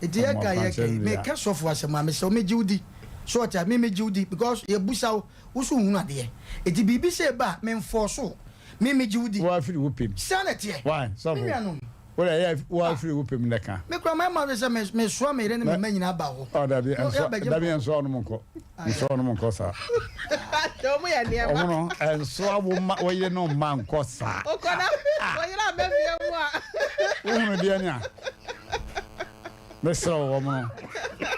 Nti Ɔmo yɛka yɛka akwankyerɛ yi, no deɛ a. meka sɔfo asɛm a, mesrɛ wo megye wo di. So ɔte a, me megye wo di because yɛbusa wo, wo so wohunu adeɛ. Nti biribi sɛ ɛba a, memfɔɔso wo. Me megye wo di. Woafiri wo pɛ mu. Saa na ɛteɛ. Why, Me sɔfo? nuanom. Wo deɛ ɛyɛ wo afiri wo pɛ mu na ka. Me koraa mayɛ m'adwene sɛ me mesoa me yere ne me mma nyinaa aba hɔ. Oh dabi No, ɛnsoa yɛabɛgye dabi me. ɛnsoa wɔnom nkɔ nsoa wɔnom nkɔ saa. Wɔn yɛ nneɛma. Wɔn no ɛnsoa wo mma wo yere no mma nkɔ saa. Okɔ na wo yere aba fie mu a. Wohunu deɛ ni a. Mesrɛ wo wɔn no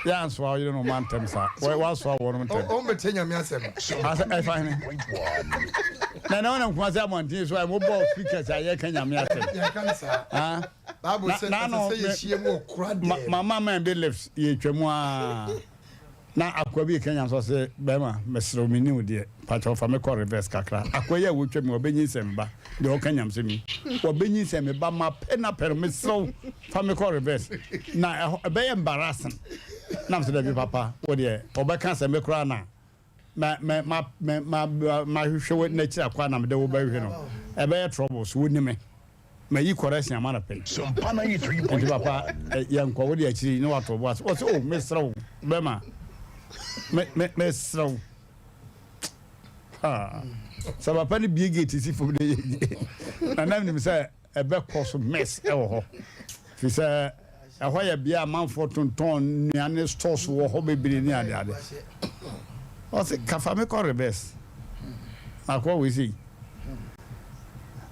yɛ ansoa wo yere no mma ntɛm saa. Woasoa wɔnom ntɛm. Wɔn bɛtie Nyame asɛm. Asɛ ɛfa hene. Na na wɔnam Kumasi abɔnten so a wɔbɔ speakers a yɛka Nyame asɛm. Yɛnka no saa. Ah. Bible sɛ ɛsɛ sɛ yɛhyia mu wɔ kora dɛm. Mama man bi lift yɛtwa mu aa. Na akoa bi reka nyame sɛ ɔse bɛrima mesrɛ wo menni wo deɛ pakyɛw fa me kɔ reverse kakra. Akoa yi a wɔtwa mu ɔbɛnyinsɛn me ba deɛ ɔka nyamesɛm yi wɔbɛnyinsɛn me ba mapɛ na pɛ no mesrɛ wo fa me kɔ reverse na ɛhɔ ɛbɛyɛ embarrassing na mesɛ dabi papa wo deɛ ɔbɛka sɛ me koraa na ma ma ma ma ma mahwehwɛ wo n'akyiri akwa na mede wo bɛhwehwɛ no ɛbɛyɛ trouble so wo ni me. Mayi correction ama no pɛn. Nti papa yɛnkɔ wo de akyiri ne wato bo ase. Ɔse oh mesrɛ wo bɛma me me mesrɛ wo. Ha. Sɛ papa no bie gate si fam de yɛ na nam nim sɛ ɛbɛkɔ so mess ɛwɔ hɔ. Fi sɛ Ɛhɔ yɛ bea a amanfoɔ tontɔn nnuane, stores wɔ hɔ bebree ne adeade. Ɔse ka fa me kɔ reverse. Akoa wei sei.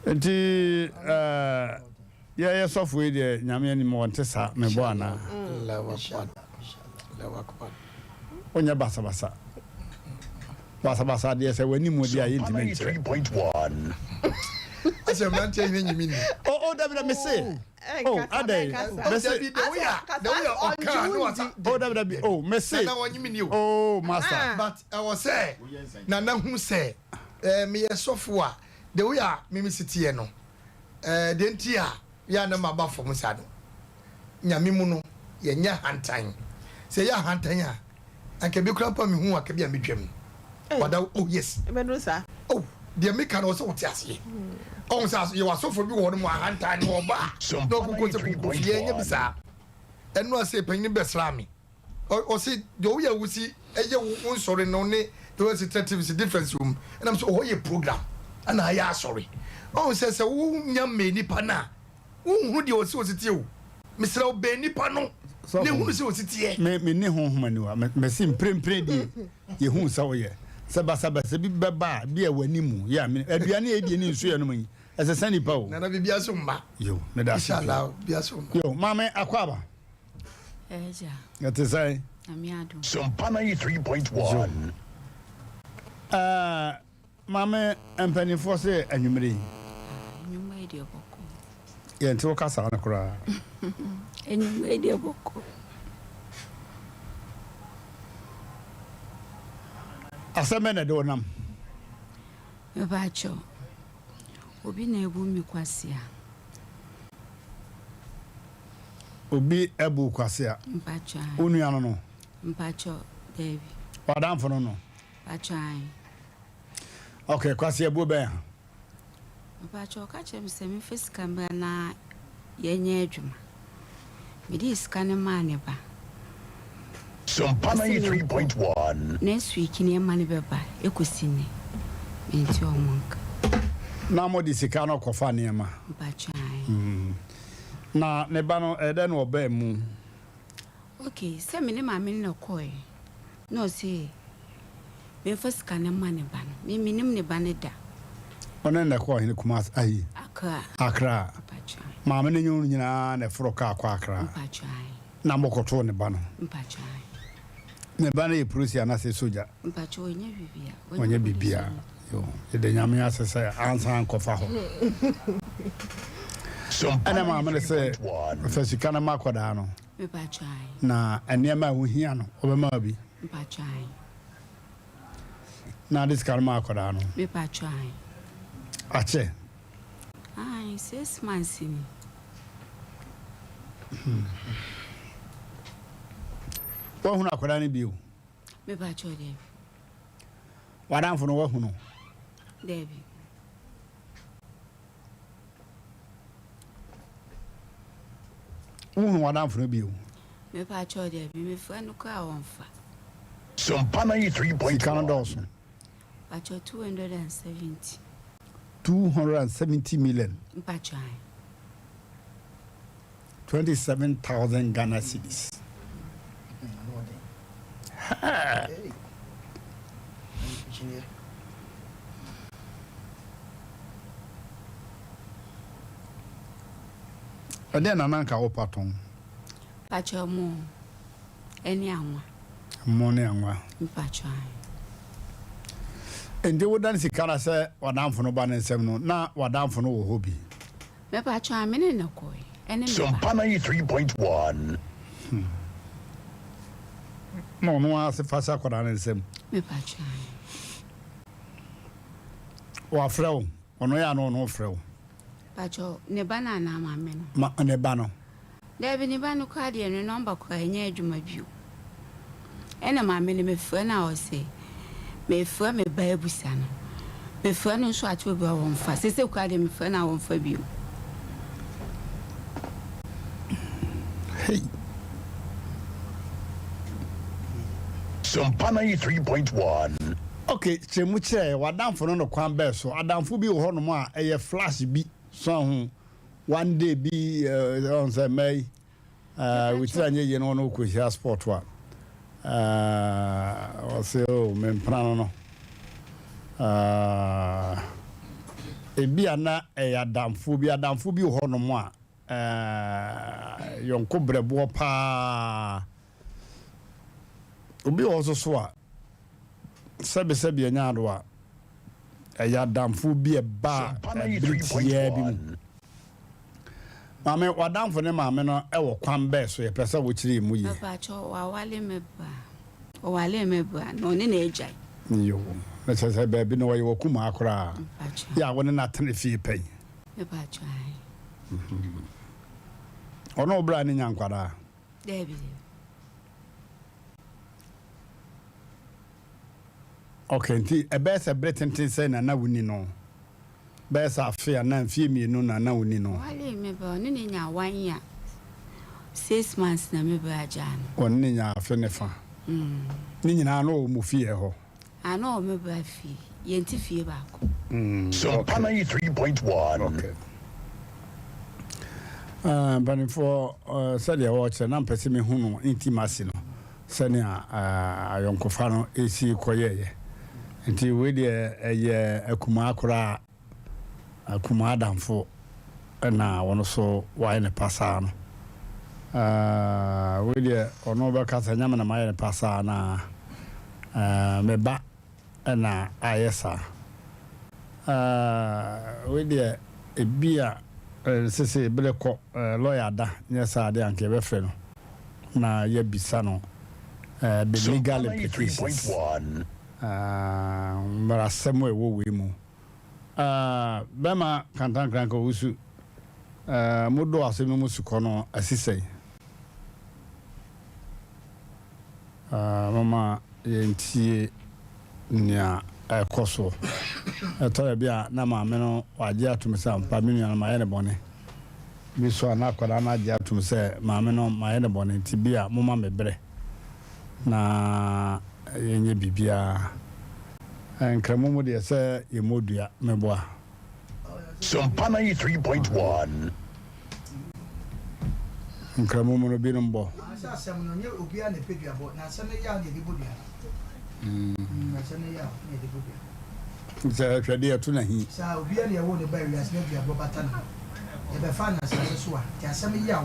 Nti eh, yɛyɛ sɔfo yi deɛ Nyame anim ɔnte saa, mebɔ anaa? Wonyɛ basabasa. Basabasa deɛ sɛ w'anim deɛ a yɛntumi nkyerɛ. Asɛ mmeranteɛ nyina nyimi ni. Oh, oh, dabi da mese. Oh, adɛn? Mese. Oh, dabi dabi. Oh, mese. Oh, master. But ɛwɔ sɛ Nana hu sɛ eh, meyɛ sɔfo a, the way a me mesi teɛ no, eh, deɛ nti a yɛ a na maba fam saa no, Nyame mu no, yɛnyɛ ahantan. Sɛ yɛyɛ ahantan a, anka bi koraa mpo a mehu anka bi a metwam. Wada oh yes. Ebeduru saa. Oh, deɛ meka no ɔsɛ wote aseɛ. Ɔhu sɛ yɛwɔ asɔfoɔ bi wɔ hɔ no mu ahantan no ɔba a na ɔkokɔ sɛ kokofi yɛnyɛ bi saa. Ɛno ase panyin bɛsraa me. Ɔse deɛ woyɛ wo si ɛyɛ wo nsɔre no ne deɛ woyɛ si tena TV si difference wɔ mu. Ɛnam sɛ ɔhɔ yɛ program ɛna ayɛ asɔre. Ɔhu sɛ sɛ wonya mmɛ nipa no a Wonhunu deɛ ɔsi ɔsi teɛ o. Mesrɛ wo bɛn nipa no na hunu sɛ ɔsi teɛ. Me menni honhom aniwa. Me mese mprempren deɛ yɛhuu sɛ woyɛ. Sɛ basabasa bi bɛba a, bi a w'anim yɛ a me aduane a yɛdie ne nsuo a yɛnom yi, ɛsesa nipa o. Nana biribiara so mma. Yo, meda ase pii. Inshallah, biribiara so mma. Yo, maame Akwaaba. Ɛgya. Ɛte sɛn? Nyame adom. Sompa 93.1. Yo. Ɛɛ. Maame, mpaninfoɔ se anwumerɛ yi. Ah, anwummerɛ yi deɛ bɔkɔɔ. Yɛnte wo kasaa no koraa. Anwummerɛ yi deɛ bɔkɔɔ. Asɛm bɛn na ɛde wo nam? Mepaakyɛw, obi na abu me kwasea. Obi abu wo kwasea? Mpaakyɛw ae. Wo nua no no? Mpaakyɛw, daabi. W'adamfo no no? Mpakyɛ ae. Ok, Kwasi abuo bɛn a? Mpakyɛ ɔka kyerɛ me sɛ memfa sika mmra na yɛnyɛ adwuma. Medee sika no maa ne ba. Sompa Ɔse menkɔ 93.1. next week nneɛma no bɛba ɛkɔsi nnɛ mente ɔmo nka. Na mode sika no kɔfa nneɛma? Mpakyɛ ae. Na ne ba no ɛyɛ dɛn na ɔbaa mu? Ok, sɛ me ne maame no na ɛkɔɔɛ na ɔse. Memfa sika no mma ne ba no. Me mennim ne ba no da. Ɔne no na ɛkɔɔ hene Kumasi ayi. Accra. Accra. Mpakyɛ ae. Maame no nye wo nyinaa na ɛforo kaa kɔ Accra. Mpakyɛ ae. Na mokɔtoo ne ba no. Mpakyɛ ae. Ne ba no yɛ polisi anaasɛ sogya? Mpakyɛ ɔnyɛ bibia. Ɔnyɛ bibia. Yo, yɛda Nyame ase sɛ ansan ankɔfa hɔ. Ɛna maame no sɛ fa sika no ma akɔdaa no. Mepakyɛ ae. Na nneɛma a wohia no ɔbɛma wo bi. Mpakyɛ ae. Na ade sika no ma akɔdaa no. Mepakyɛ ae. Akyɛ. Ae, 6 months ni. Woahunu akwadaa no bio? Mepakyɛ daabi. W'adamfo no woahu no? Daabi. Wohunu w'adamfo no bio? Mepakyɛ daabi, mefrɛ no koraa a ɔmfa. Sompa 93.1. Sika no dɔɔso. Mpakyɛ 270. 270 million. Mpakyɛ ae. 27,000 Ghana cedis. Hey! Ɛdeɛn na na anka wopa tɔn? Mpakyɛ mo ɛne anwa. Mo ne anwa. Mpakyɛ ae. Nti wodan sika no sɛ w'adamfo no ba ne nsam no, na w'adamfo no wɔ hɔ bi? Mepakyɛ a me ne no kɔe ɛne me ba. Sompa 93.1. Hmm. Na ɔno ara se fa hyɛ akwadaa no nsam. Mepakyɛ ae. Wafrɛ wo? Ɔno yɛ a na ɔno frɛ wo? Pakyɛ ne ba no anaa maame no? Ma ne ba no. Daabi ne ba no koraa deɛ ne nɔmba koraa ɛnyɛ adwuma bio. Ɛna maame no mefrɛ no a ɔse mefrɛ me ba abusa no. Mefrɛ no nso ato bi a wɔmfa. Sese koraa deɛ mefrɛ no a wɔmfa bio. Hey. Sompa 93.1. Ok, kyerɛ mu kyerɛ w'adamfo no no kwan bɛɛ so. Adamfo bi wɔ hɔnom a ɛyɛ flash bi so ho. One day bi ɔn sɛ mmaa yi wo tiri anyɛ yie no wɔn kɔ hyia sport a ɔsɛ o me mpena no no ebi a na ɛyɛ adamfo bi adamfo bi wɔ hɔnom a yɔnko brɛboɔ paa obi wɔ hɔ nso so a sɛbesɛbe anya ado a, ɛyɛ adamfo bi a ɛba bere tiaa bi mu. Maame, w'adamfo ne maame no wɔ kwan bɛɛ so? Yɛpɛ sɛ wokyerɛ yɛn mu yie. Mepakyɛw, wawale me ba. Ɔwalee me ba na ɔne no agyae. Yoo, na kyerɛ sɛ baabi no ɔyɛ w'akumaa koraa. Mepakyɛw. Yɛ a wo ne no atena fie pɛn. Mepakyɛw, ae. Ɔne wo bra no nya nkwadaa? Daabi, daabi. Okay, nti ɛbɛyɛ sɛ bere tenten sɛn na na wonni no? Bɛyɛ sɛ afe anaa mfeɛ mmienu na na wonni no? Ɔwaree me ba, ɔne no nyaa one year, six months na me bra gyaa no. Ɔne no nyaa afe ne fa. Ne nyinaa na ɔwɔ mo fie hɔ? Ah, na ɔwɔ me bra fie. Yɛnte fie baako. Sompa 93.1. Okay. Ah, mpanimfoɔ, eh, sɛdeɛ wɔrekyerɛ na mpɛ sɛ mehu no intimacy no sɛnea eh, ayɔnkofa no ɛsi kɔyɛeɛ. Nti wei deɛ ɛyɛ akumaa koraa, akumaa adamfo na wɔn nso wɔayɛ no pasaa no. Eh, wei deɛ ɔno bɛka sɛ nyame na mayɛ no pasaa na eh, me ba na ayɛ saa. Eh, wei deɛ ebia eh, sese bere kɔ eh, lɔya da nyɛ saa deɛ anka yɛbɛfrɛ no na yɛabisa no eh, the legal implications. Eh, mmarasɛm a ɛwɔ wei mu. Eh, bɛma kantankranka owusu eh, modɔ asɛm no mu sukɔ no asi sɛn? Momma yɛntie nea ɛrekɔ so. Ɛtɔ da bi a na maame no wagye atom sɛ ampa me nua no mayɛ no bɔne. Bi nso a na akwadaa no agye atom sɛ maame no mayɛ no bɔne nti bi a momma me berɛ na yɛnyɛ biribiara. Nkramu mu deɛ sɛ yɛmmɔ dua, meboa. Sompa 93.1. Nkramu mu no binom bɔ. Sɛ asɛm no, nyɛ obiara na ɛpɛ duabɔ, na asɛm no yɛ a na yɛde bɔ dua no. Asɛm no yaw na yɛde bɔ dua. Sɛ hwɛ deɛ ɛto na hi. Saa obiara na yɛwoo no baa wiase na duabɔ bata ne ho. Yɛbɛfaa no asase so a, nti asɛm yaw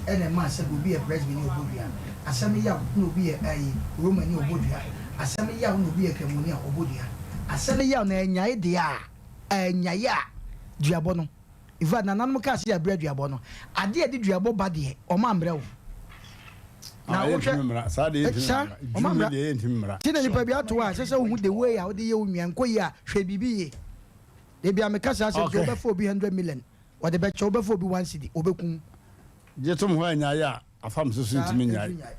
na ɛmaa sɛbi obi yɛ Presby ni a ɔbɔ dua, asɛm yaw na obi yɛ ɛyi Romani a ɔbɔ dua, asɛm yaw na obi yɛ Kramoni a ɔbɔ dua. Asɛm yaw na ɛnyae deɛ a, ɛnyae a, duabɔ no. In fact, nananom kaa sɛ yɛabrɛ duabɔ no. Adeɛ a ɛde duabɔ ba deɛ, wɔn ambrɛ wo. Na Ah, wohwɛ, yɛntumi mmra. Saa deɛ yɛntumi saa, mmra. wɔn Dwuma ammra. deɛ yɛntumi mmra. Ti na nipa bi ato hɔ a, ɛsɛ sɛ wohu the way a wode yɛ wo nua. Nkɔ yie a, hwɛ biribi yie. Da bi a meka saa asɛm sɛ wobɛfa obi 100 million, wɔde bɛkyɛ, wobɛfa obi 1 cedi, wɔbɛku wo. Gye tom hɔ anyae a, afam so so Saa, ntumi ɛntumi nyae. nyae.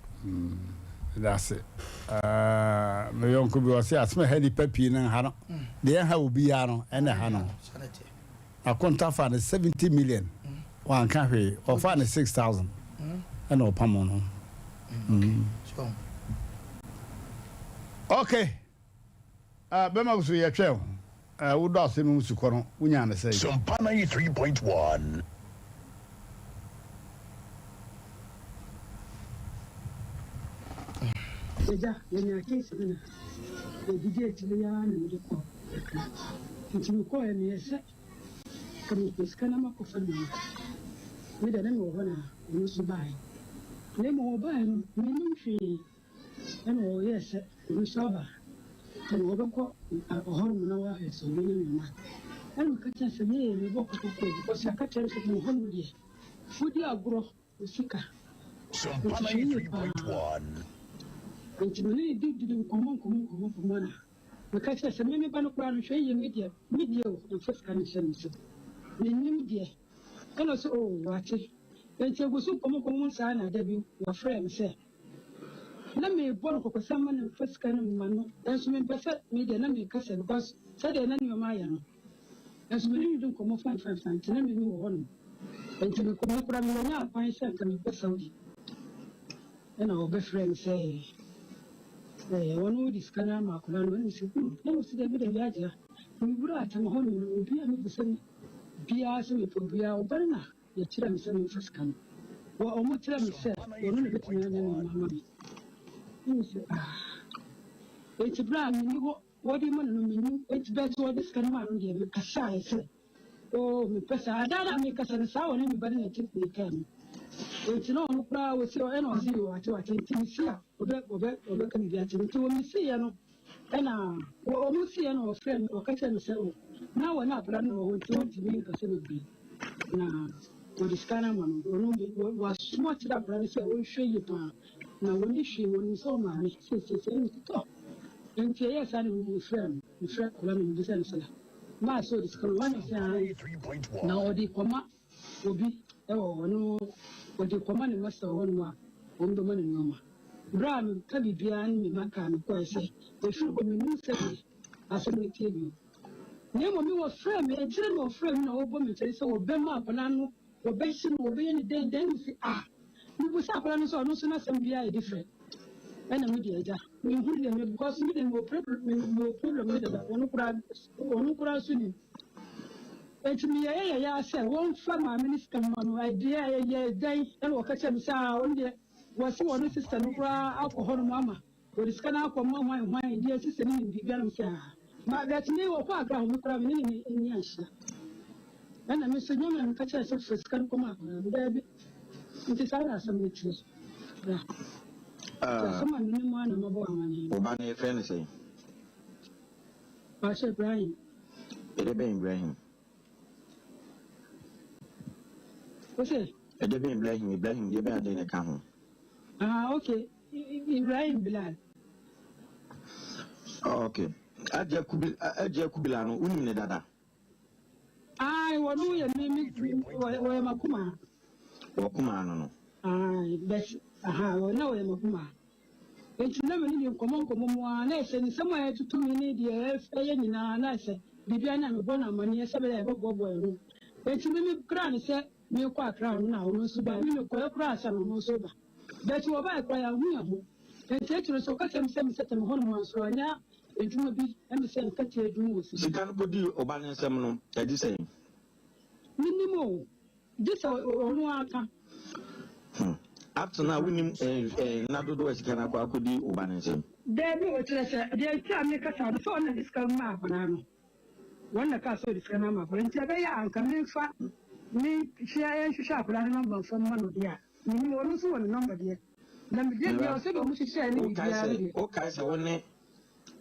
Meda ase. Ah, me yɔnko bi ɔse asɛm a ɛha nnipa pii no nha no. Deɛ ɛnha obiara no, ɛna ɛha no. Saa na ɛteɛ. Akonta faa no 70 million, wanka hwee. Ɔfaa no 6,000 ɛna ɔpamo no. So, Okay. Ah, bɛma so yɛtwɛn o. Ah, wodɔ asɛm no mu sukɔ no, wonyaa no sɛn? Sompa 93.1. Agya, yɛnyaa case bi na yɛdidi akyire yi ara na mede kɔɔ Accra. Nti mekɔɔɛ meyɛɛ sɛ nka mepɛ sika na makɔfa me mma. Me deɛ na mewɔ hɔ na ɔno nso baeɛ. Na mmom ɔbaeɛ no mennim hwee ɛna ɔyɛɛ sɛ ɔno nso aba ɛna ɔbɛkɔ ɔhɔnom na wahwɛ sɛ ɔbɛnya me mma. Ɛna meka kyerɛɛ no sɛ me mebɔ kɔkɔkɔ because aka kyerɛ me sɛ hɔnom deɛ wodi agorɔ wo sika. Sompa Nti hwɛ yie paa. 93.1. Nti me ne no dididi nkɔmmɔ nkɔmmɔ nkɔmmɔ nkɔmmɔ na meka kyerɛɛ sɛ me me ba no koraa no hwɛ yie me deɛ me deɛ o mfa sika no nhyɛ me nsam. Mennim deɛ. Ɛna ɔse oo wate. Nti ɛgu so nkɔmmɔ nkɔmmɔ saa na da bi wɔfrɛɛ me sɛ na mebɔ no kɔkɔ sɛ mma no mfa sika no mma no nanso mempɛ sɛ me deɛ na mekasa because sɛdeɛ na nneɛma ayɛ no nanso me ne no di nkɔmmɔ fine fine fine nti na me ne wɔ hɔnom nti mekɔ me koraa menya kwan sɛ nka mekɔ Saudi ɛna wɔbɛfrɛ me sɛ ɛɛ wɔn de sika no ama akwadaa no ɛna mesi hmm na mesi dɛ bi dɛ bi agyina mewura atam hɔ nom no obi a mebisa me biara sɛ mepɛ obiara ɔba no na Wɔkyerɛɛ me sɛ memfa sika no. Wɔ wɔkyerɛɛ me sɛ wɔno na obetumi anya nneɛma ama me. Na mise, Ah. Enti bere a minni hɔ wɔde rema no no minnim. Enti bere a wɔde sika no maa no deɛ mekasae sɛ, Oo, mempɛ saa. Da no a merekasa no, saa wɔne me ba no na ɛte ne kaa mu. Enti na ɔno koraa ɔsi ɛna ɔse yoo wate wate. Enti mesi a ɔbɛ ɔbɛ ɔbɛka biribi akyerɛ me. Enti wɔ mesiiɛ no Ɛna wɔn siiɛ na wɔfrɛɛ me, wɔka kyerɛɛ me sɛ o, na wɔne akwadaa no wɔ hɔ nti wɔntumi nkasa bebree. Na wɔde sika no ama no, ɔno de wasoma akyerɛ akwadaa no sɛ ɔnhwɛ yie paa, na wɔnni hwee, wɔnim sɛ ɔmaame seisei ɛna totɔ. Nti ɛyɛɛ saa na mefrɛɛ no, mefrɛɛ akwadaa no na mebisa no sɛ, maa sɛ ɔde sika no, wɔn na sɛ aane, na ɔde kɔma obi wɔ hɔ no, ɔde kɔma ne masta wɔ hɔnom a, wɔbɛma no nneɛma. Berɛ a meka biribiara ne me mma kaa me kɔeɛ sɛ, ɛfiri hɔ mennim sɛdeɛ asɛm no teɛ bio. Na mmom me wɔfrɛɛ me, akyire na wɔfrɛɛ me na wɔbɔ me nkyɛn sɛ wɔbɛma akwadaa no, wɔbɛhye no, wɔbɛyɛ no dɛn dɛn. Mese ah! Mebisa akwadaa no sɛ ɔno nso n'asɛm biara yɛ different. Ɛna me deɛ agya, menhunu deɛ meyɛ because me deɛ mewɔ problem, mewɔ problem no dada, ɔno koraa, ɔno koraa nso nim. Enti meyɛeɛ yɛeɛ ara sɛ wɔmfa maame no sika mma no, ɛdeɛ ɛyɛɛ dɛn ɛna wɔka kyerɛɛ me sɛ aa ɔno deɛ wɔse wɔne sister no koraa akɔ hɔnom ama wɔde sika no akɔma hwan hwan deɛ sister no nim biribiara na mesɛ aa ma but me wɔkɔ Accra hɔ me koraa me ne ne ani anhyia ɛna me nso nyɛ me na meka kyerɛɛ sɛ fa sika no kɔma akwadaa no daabi nti saa na asɛm no teɛ bra nti asɛm a menim ara na mabɔ amanneɛ no. Wo ba no yɛfrɛ no sɛn? Pastor Ibrahim. Ɛdɛ bɛn Ibrahim? Ose. Ɛdɛ bɛn Ibrahim? Ibrahim deɛ bɛn adeɛ na ɛka ho? Ah, okay. Ibrahim Bilal. Oh, okay. Agya Kubila, Agya Kubila no, wonim ne dada? Aye, wɔno yɛ me me wɔyɛ makoma. Wɔkoma no no. Aye, but aha, wɔn na wɔyɛ makoma. Enti na me ne no nkɔmmɔ nkɔmmɔ mu ara, na ɛsɛ nsɛm a ɛtoto me ne deɛ ɛyɛ nyinaa, na ɛsɛ biribiara na mebɔ no amanneɛ sɛ ɛbɛyɛ a yɛbɛboaboa yɛn ho. Enti me mekraa no sɛ merekɔ Accra no na ɔno nso bae. Me mekɔeɛ koraa ansa na ɔno nso reba. But wɔbaeɛ koraa yɛanhu yɛn ho. Enti akyire no nso ɔka kyerɛɛ me sɛ mesɛ me hɔnom a nso wanya adwuma bi ɛme sɛ nkatie adwuma wɔ sika. Sika no kɔdii ɔba no nsam no, ɛde sɛn? Mennim o. Gye sɛ ɔno ara ka. Hmm. Up to now, wonim eh, eh, nna dodoɔ a sika no akɔ akɔdi wo ba no nsam? Daabi o, kyerɛ sɛ, deɛ nti a meka saa no, sɛ ɔno na de sika no maa akwadaa no. Wɔn na ɛkaa sɛ ɔde sika no ama akwadaa no, nti ɛbɛyɛ a anka memfa me hwɛ nhwehwɛ akwadaa no nɔmba mfa mma no deɛ a, mennim, ɔno nso wɔ ne nɔmba deɛ. Na me deɛ deɛ sɛdeɛ wɔn hyehyɛɛ ne biribiara no deɛ. Wokae sɛ wo ne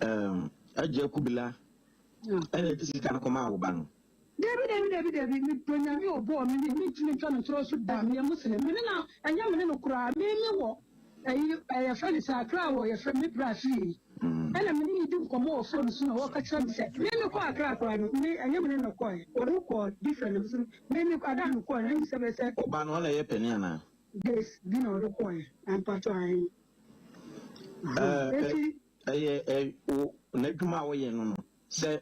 um, Agya Kubila ɛna ɛde sika no kɔmaa wo ba no? Dabi, dabi, dabi, dabi, medɔ Nyame a ɔbɔɔ me ne, mentumi ntwa no ntorɔ so da, meyɛ Muslim, me ne no, ɛnyɛ me ne no koraa, me me wɔ ɛyi, ɛ, yɛfrɛ no sɛ Accra wɔ yɛfrɛ me bra fie, ɛna me ne no di nkɔmmɔ wɔ phone so na ɔka kyerɛ me sɛ, me me kɔ Accra koraa no, me, ɛnyɛ me ne no kɔɛ, ɔno kɔɔ different, na me nso, me me, ada a me kɔɛ no, ɛne sɛ bɛyɛ sɛ. Wo ba no, ɔna ɛyɛ panin anaa? Days bi na ɔde kɔɛ, mpakyɛw, ae, ahaa, enti. Ɛyɛ, ɛ, wo, n'adwuma a woyɛ no no, sɛ.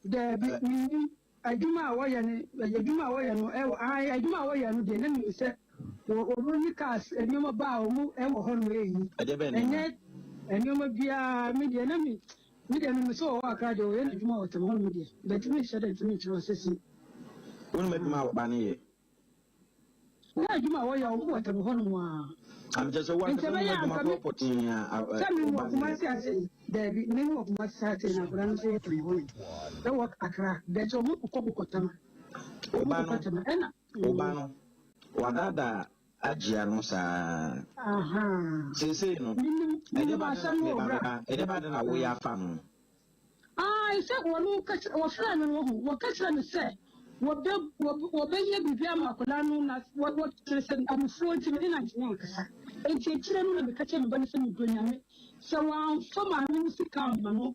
Daabi, minnim. Adwuma a wɔyɛ no, adwuma a wɔyɛ no wɔ, ae, adwuma a wɔyɛ no deɛ, na menim sɛ wɔ, wɔyi cars, nneɛma ba a wɔn wɔ hɔ no ɛyi. Ɛdeɛ bɛn nneɛma? Ɛnyɛ nneɛma biara, me deɛ na me, me deɛ menim sɛ wɔwɔ Accra deɛ, wɔyɛ n'adwuma wɔ Tema hɔ nom deɛ, but menhyɛ da ntumi nkyerɛ wo sɛ sei. Wonim adwuma a wo ba no yɛ? Na adwuma a wɔyɛ wɔn wɔ tɛm hɔ nom aa. Am kyɛ sɛ wo Nti ankasa ɛbɛyɛ wonim adwuma anka me korɔ pɔtee a a sɛ me wo wɔ ba no yɛ? Kumasi ase yi daabi me wɔ Kumasi saa sei na akwadaa no nso wɔ tɛm hɔ nom ɛwɔ Accra but wɔn kokɔ kokɔ tɛma Wo wɔn ba kokɔ no tɛma ɛna wo ba no wadaadaa Agyea no saa. Ahaa Seesei no menim ɛdeɛ menim ba ade na asɛm no meba wɔ bra meba ɛdeɛ ba ade na woyɛ afa no? Ae, sɛ wɔn ka kyerɛ, wɔfrɛɛ no no, wahu, wɔka kyerɛɛ no sɛ wɔbɛ, wɔbɛ, wɔbɛyɛ biribi ama akwadaa no, na wɔ, wɔ, kyerɛ sɛ abufuo nti me ne no antumi ankasa. Enti akyire no na meka kyerɛɛ me ba no sɛ medɔ Nyame, sɛ wamfa maame no sika amma no,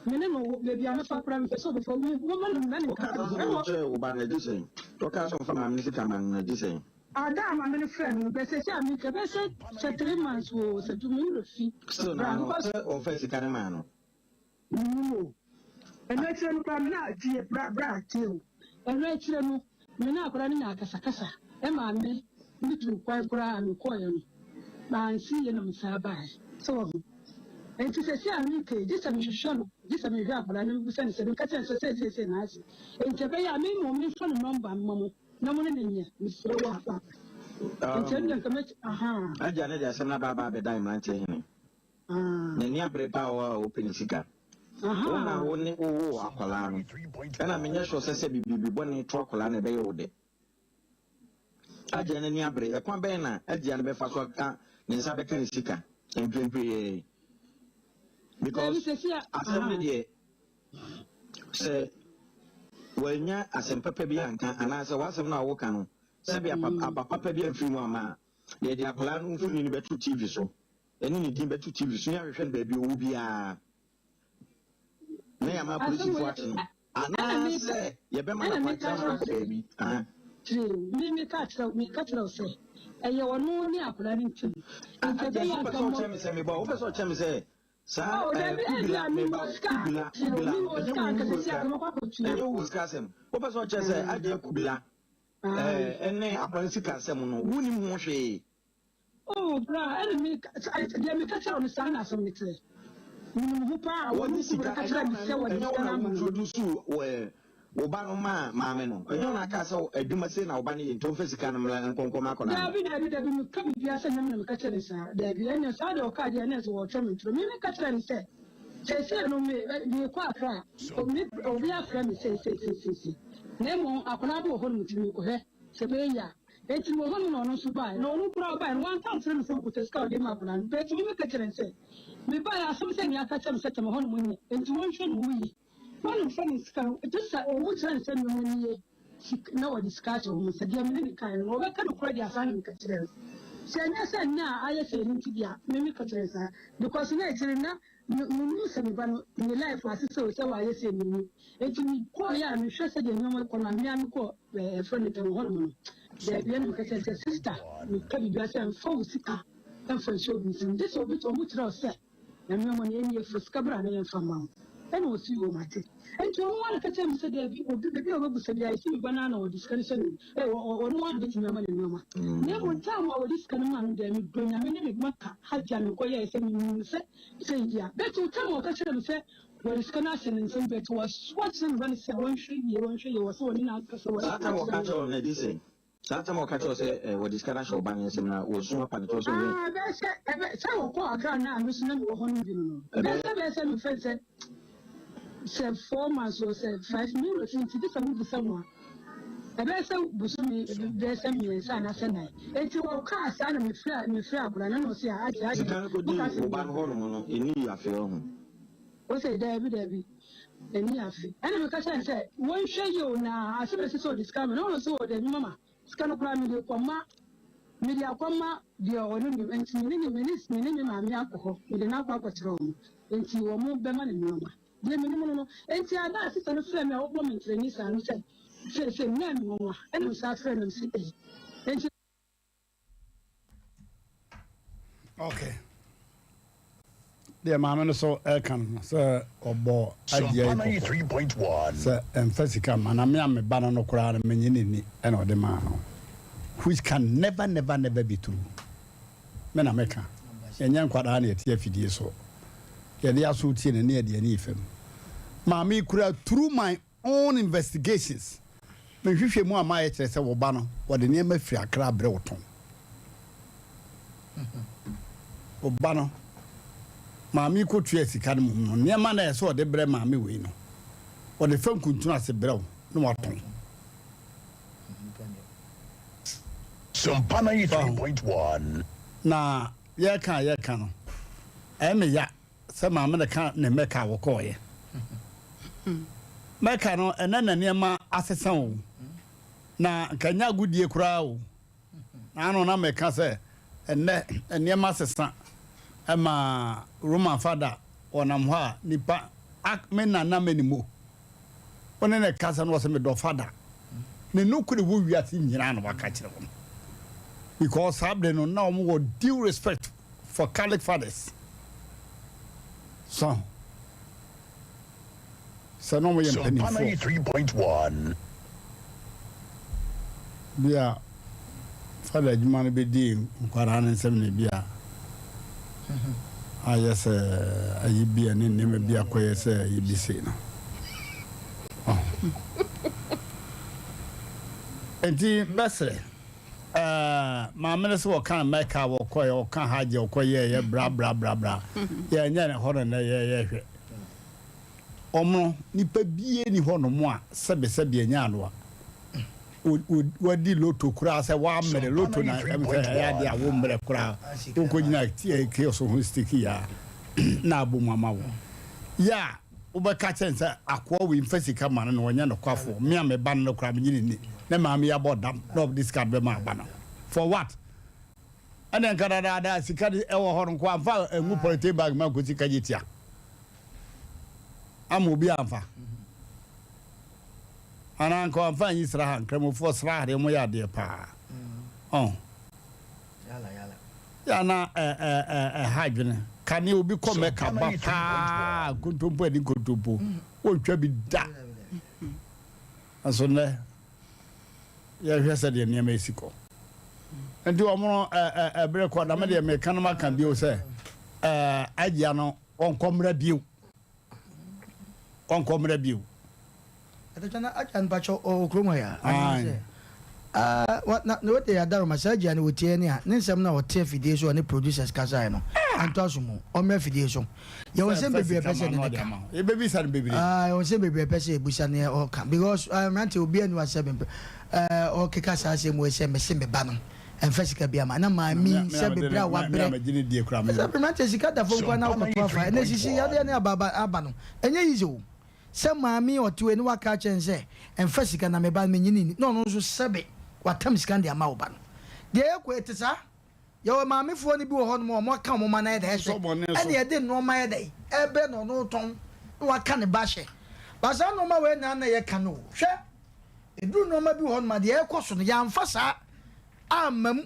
me ne no, baabi a mɛfa koraa mepɛ sɛ ɔbɛfa, me, momma no mma no Wokaa nkasa saa bio. asɛm Ɛna no ɔ. kyerɛɛ wo ba no, ɛgye sɛn? Wokaa sɛ ɔmfa maame no sika mma no no, ɛgye sɛn? Ada a maame no frɛɛ me no, bɛ seesei a meka, ɛbɛyɛ sɛ, sɛ 3 months oo, sɛ two, me werɛ fi Still bra, naa no, because. sɛ ɔmfaa sika no maa no. Mennim o. Ɛno akyire no koraa me na tie bra bra tie o. Ɛno akyire no me ne akwadaa no nyaa akasakasa ɛmaa me me tuu kwan koraa a me kɔeɛ no mansi yie na me san baeɛ sɛ wahu. Nti seesei a meka yi gye sɛ me hwehwɛ no gye sɛ mehwɛ akwadaa no mebisa no sɛ meka kyerɛ no sɛ sei sei sei na asi nti ɛbɛyɛ a me mmom memfa ne nɔmba mma mo na mo ne no nyɛ mesrɛ wo a papa. Nti ɛno deɛ nka mɛt ahaa. Agya no de asɛm no aba aba abɛdan mmeranteɛ hene. N'ani abere paa wɔ a ɔpɛ ne sika. Wo na wo ne wo woo akwadaa no. Ɛna menyɛ sure sɛ sɛ biribi bɔne to akwadaa no ɛbɛyɛ wo dɛ. Agya no ani abere. Ɛkwan bɛn na agya no bɛfa so aka ne nsa bɛka ne sika mprempren yi? Because asɛm no deɛ sɛ wɔanya asɛm papa bi anka anaasɛ w'asɛm no a woka no sɛbi aba papa bi amfiri mu amma a, yɛde akwadaa no mfonini bɛto TV so. Yɛne ne din bɛto TV so na yɛahwehwɛ no baabi a ɔwɔ biara, na yɛama apolisifoɔ akye no, anaasɛ yɛbɛma no akwankyerɛ ama wakɔ baabi. Aha. Me meka kyerɛ meka kyerɛ wo sɛ ɛyɛ ɔno ne akwadaa no ntam. Nti Agya, ɛbɛyɛ so wopɛ anka sɛ mmɔ. ɔkyerɛ me sɛ meba? Wopɛ sɛ ɔkyerɛ me sɛ saa Oh, eh, dabi ebi kubila a mewɔ meba sika. kubila Tie o, kubila mewɔ ɛnyɛ sika wo anka wo sɛsi sika anka mɛkɔ akɔtua. ɛnyɛ wo sika asɛm. Wopɛ sɛ ɔkyerɛ sɛ agya kubila eh, ɛne akwadaa no sika asɛm no wonim ho hwee. Oh, bra, ɛna me, deɛ meka kyerɛ wo no, saa na asɛm no teɛ. Menim ho paa, wɔn Wɔnye nso sika, bɛka kyerɛ me sɛ wɔde ɛnyɛ wo sika no na ama wo no. introduce wo ba no maa maame no, ɛnyɛ wo na aka sɛ adwuma sei na wo ba no yɛ nti ɔmfa sika no mmra nkɔnkɔ ma akwadaa no. Daabi, daabi, daabi, meka biribiara sɛ ɛnyɛ me na meka kyerɛ no saa. Daabi, ɛnneɛ saa deɛ ɔkaa deɛ, ɛnneɛ sɛ wɔretwa me ntoro. Me meka kyerɛɛ no sɛ, seesei no me, merekɔ Accra, me, obi afrɛ me sei, sei, sei, sei, sei, na mmom akwadaa bi wɔ hɔnom nti merekɔhwɛ sɛ ɛbɛyɛ yie a. Enti mewɔ hɔ no na ɔno nso bae. Na ɔno koraa ɔbae no, wanka ankyerɛ me sɛ ɔkuta sika a ɔde rema akwadaa no. Enti me meka kyerɛɛ no sɛ, Mebae a, asɛm sɛ nea aka kyerɛ me sɛ tɛm hɔnom nyɛ, enti wɔnhwɛ ne ho yie. Wɔamfa ne sika no, gye sɛ wɔn kyerɛ no sɛ nneɛma no ye sik na wɔde sika ahyɛ wɔn nsa. Deɛ me ne no kae no, na ɔbɛka nokorɛ deɛ saa na meka kyerɛɛ no. Sɛ ɛnyɛ sɛ nnɛ a ayɛ sɛɛ no nti deɛ a, me meka kyerɛɛ no saa. Because na akyire no na Me mennim sɛ me ba no ne life asesa o sɛ wayɛ sei mennim enti me kɔɔ yɛ a mehwɛ sɛdeɛ nneɛma kɔ no a me a mekɔ ɛɛ ɛfrɛ no dɛm hɔ nom no daabi ɛna meka kyerɛ sɛ sister meka biribi asɛ mfa wo sika mfa nhyɛ obi nsam gye sɛ obi ɔmo kyerɛ wo sɛ nneɛma no ɛnie fa sika bra na yɛmfa mma wo ɛna ɔsi wɔ mate enti ɔno ara na ka kyerɛ me sɛ daabi obi baabi a ɔbɛbusa biara ɛsi me ba no ara na ɔde sika no hyɛ ne ɔno ara na bɛtumi ama ne nneɛma na mmom time a wɔde sika no maa no deɛ medɔ Nyame ne me maka hagye a mekɔyɛɛ sɛ menim sɛ Sɛ ebia, but tam a ɔka kyerɛɛ me sɛ wɔde sika no ahyɛ ne nsam, but wakyerɛ ne ba no sɛ wɔnhwɛ yie, wɔnhwɛ yie, wɔ sɛ wɔne no ankasa, wɔne Saa no tam a ɔka akyerɛ no. kyerɛɛ wo no, ɛde sɛn? Saa tam a ɔka kyerɛ wo sɛ eh, wɔde sika no ahyɛ wo ba no nsam na wɔsu apa no kyɛw sɛ ɔwɛn. Ah, ɛbɛyɛ sɛ, ɛbɛ, sɛ wɔkɔɔ Accra no a me nso na mewɔ hɔ no bi no no, ɛbɛyɛ sɛ, ɛbɛyɛ sɛ mefrɛ no sɛ, sɛ 4 months or sɛ 5, me werɛ fi nti gye sɛ mobisa mu a, ɛbɛyɛ sɛ bosome bɛyɛ sɛ mmiɛnsa anaasɛ nan. Enti wɔkaa saa na mefrɛ, mefrɛ akwadaa no na ɔse ah, agye, agye, Sika no moka kɔdii asɛm wo ba no biara. hɔnom no, ɛnnii afe ɔho. Ɔse daabi, daabi, ɛnni afe. Ɛna meka kyerɛɛ no sɛ wɔnhwɛ yie o na asɛm a ɛsɛ sɛ ɔde sika ma no, ɛna ɔse o daabi mama, sika no koraa mede rekɔma, mede akɔma deɛ ɔno nim, enti me ne me ne me ne me maame akɔ hɔ, mede no akɔ akɔkyerɛ wɔn, enti wɔn bɛma no nneɛma. Deɛ menim no no, enti ada a sista no frɛɛ me a ɔbɔ me nkyerɛni saa no sɛ seesei no na ɛyɛ me nwanwa, ɛna mesan frɛɛ no mese ei, enti. Okay. Deɛ maame no so ɛka no sɛ ɔbɔ agyia yi kɔkɔ sɛ ɛmfa sika ma na me a me ba no no koraa no menye ne ni ɛna ɔde maa no, which can never never never be true. Me na meka, yɛnyɛ nkwadaa na yɛte afidie so, yɛde aso tie no ne yɛde ani fam. Maame kura through my own investigations, me nhwehwɛmu a mayɛ kyerɛ sɛ wo ba no, wɔde nneɛma firi Accra brɛ wo tɔn. Wo ba no, maame yi kɔtua sika no mmom no, nneɛma no a ɛsɛ ɔde brɛ maame wei no, ɔde fa nkuntunu ase brɛ wo na watɔn. Sompa 93.1. Na yɛka a yɛka no, ɛyɛ me ya sɛ maame no ka ne Mecca a wɔkɔɔeɛ. Mecca no, ɛnɛ na nneɛma asesa o. Na nka ɛnyɛ agodie koraa o. Na ano na meka sɛ ɛnɛ nneɛma asesa ɛma Roman fada wɔnam hɔ a nipa me nana many mo. Wo ne no kasa no ɔsɛ medɔ fada. Ne nokore wɔ wiase nyinaa na waka kyerɛ wɔn. Because saa bere no na wɔn wɔ due respect for Catholic fathers. So sɛ na wɔn yɛ Sompa mpanimfoɔ. 93.1. Bi a fada adwuma no bɛdii nkwadaa no nsam na bi a ayɛ sɛ ayi bi a ne nneɛma bi akɔyɛ sɛ ayi bi sei no. Enti bɛsrɛ ɛɛ maame no sɛ wɔka Mɛka a wɔkɔɛ wɔka Hajj a wɔkɔyɛɛyɛ bra bra bra bra yɛnyɛ ne hɔ no nnɛ yɛyɛ hwɛ. Ɔmono, nipa biaa nni hɔ nom a sɛbesɛbe ɛnyɛ ano a wadi loto koraa sɛ wammrɛ loto na ɛm sɛ ɛyɛ adeɛ a wommrɛ koraa wokɔgyina kiosk ho stick yi a na abɔ mu ama wo yɛ a wobɛka kyɛn sɛ akoa wei mfa sika ma no na ɔnyɛ nokwafoɔ me a meba no no koraa menye ne ni ne maame yi abɔ dam na ɔde sika bɛma aba no for what? Ɛne nka dadaada sika de ɛwɔ hɔ no nko amfa angu polythene bag ma nkosi kagye tia ama obi amfa anaa nka wamfa anyi sraha. Nkramofoɔ sraha deɛ wɔyɛ adeɛ paa ɔn yɛ na ɛha adwene kane obi kɔ Mɛka ba paa nkontompo adi nkontompo wɔntwa bi da nso nnɛ yɛhwɛ sɛdeɛ nneɛma esi kɔ nti wɔn no ɛbere kɔ na me deɛ meka no maka bio sɛ agyia no ɔnkɔ mmra bio, ɔnkɔ mmra bio. Ɛtɛtɛ na agya no pakyɛ ɔwɔ kurom ha ya. Anaasɛ ah wa na na wode adaroma saa agya no wɔtie ne a ne nsɛm no a ɔte afidie so ɔne producers kasaeɛ no anto aso mu ɔmmra afidie so yɛwɔ nsɛm bebree ɛpɛ sɛ ne ne ka. Yɛbɛbisa no bebree. Ah yɛwɔ nsɛm bebree ɛpɛ sɛ yɛbusa ne ɔka because mmerante obi anu asɛ mempɛ ɔkeka saa asɛm wei sɛ mese me ba no ɛmfa sika bi ama na maame sɛ bebrɛ a wabrɛ sɛ mmerante sika da fam koraa na wokɔto afa ɛnɛ sisi yadeɛ ne aba aba no ɛnyɛ easy o sɛ maame ɔte wei ne waka akyerɛ no sɛ ɛmfa sika na me ba no menyini ni na ɔno nso sɛbe watam sika no de ama wo ba no deɛ ɛkɔ ɛte saa yɛwɔ maamefoɔ no bi wɔ hɔnom a wɔn aka wɔn ma no ayɛ dɛ ɛhwɛ ɛne yɛde nneɛma ayɛ dɛ ɛbrɛ na ɔno tɔn na waka ne ba hyɛ ba saa nneɛma wei na na yɛka no hwɛ ɛduru nneɛma bi wɔ hɔnom a deɛ ɛkɔ so no yɛamfa saa amma mu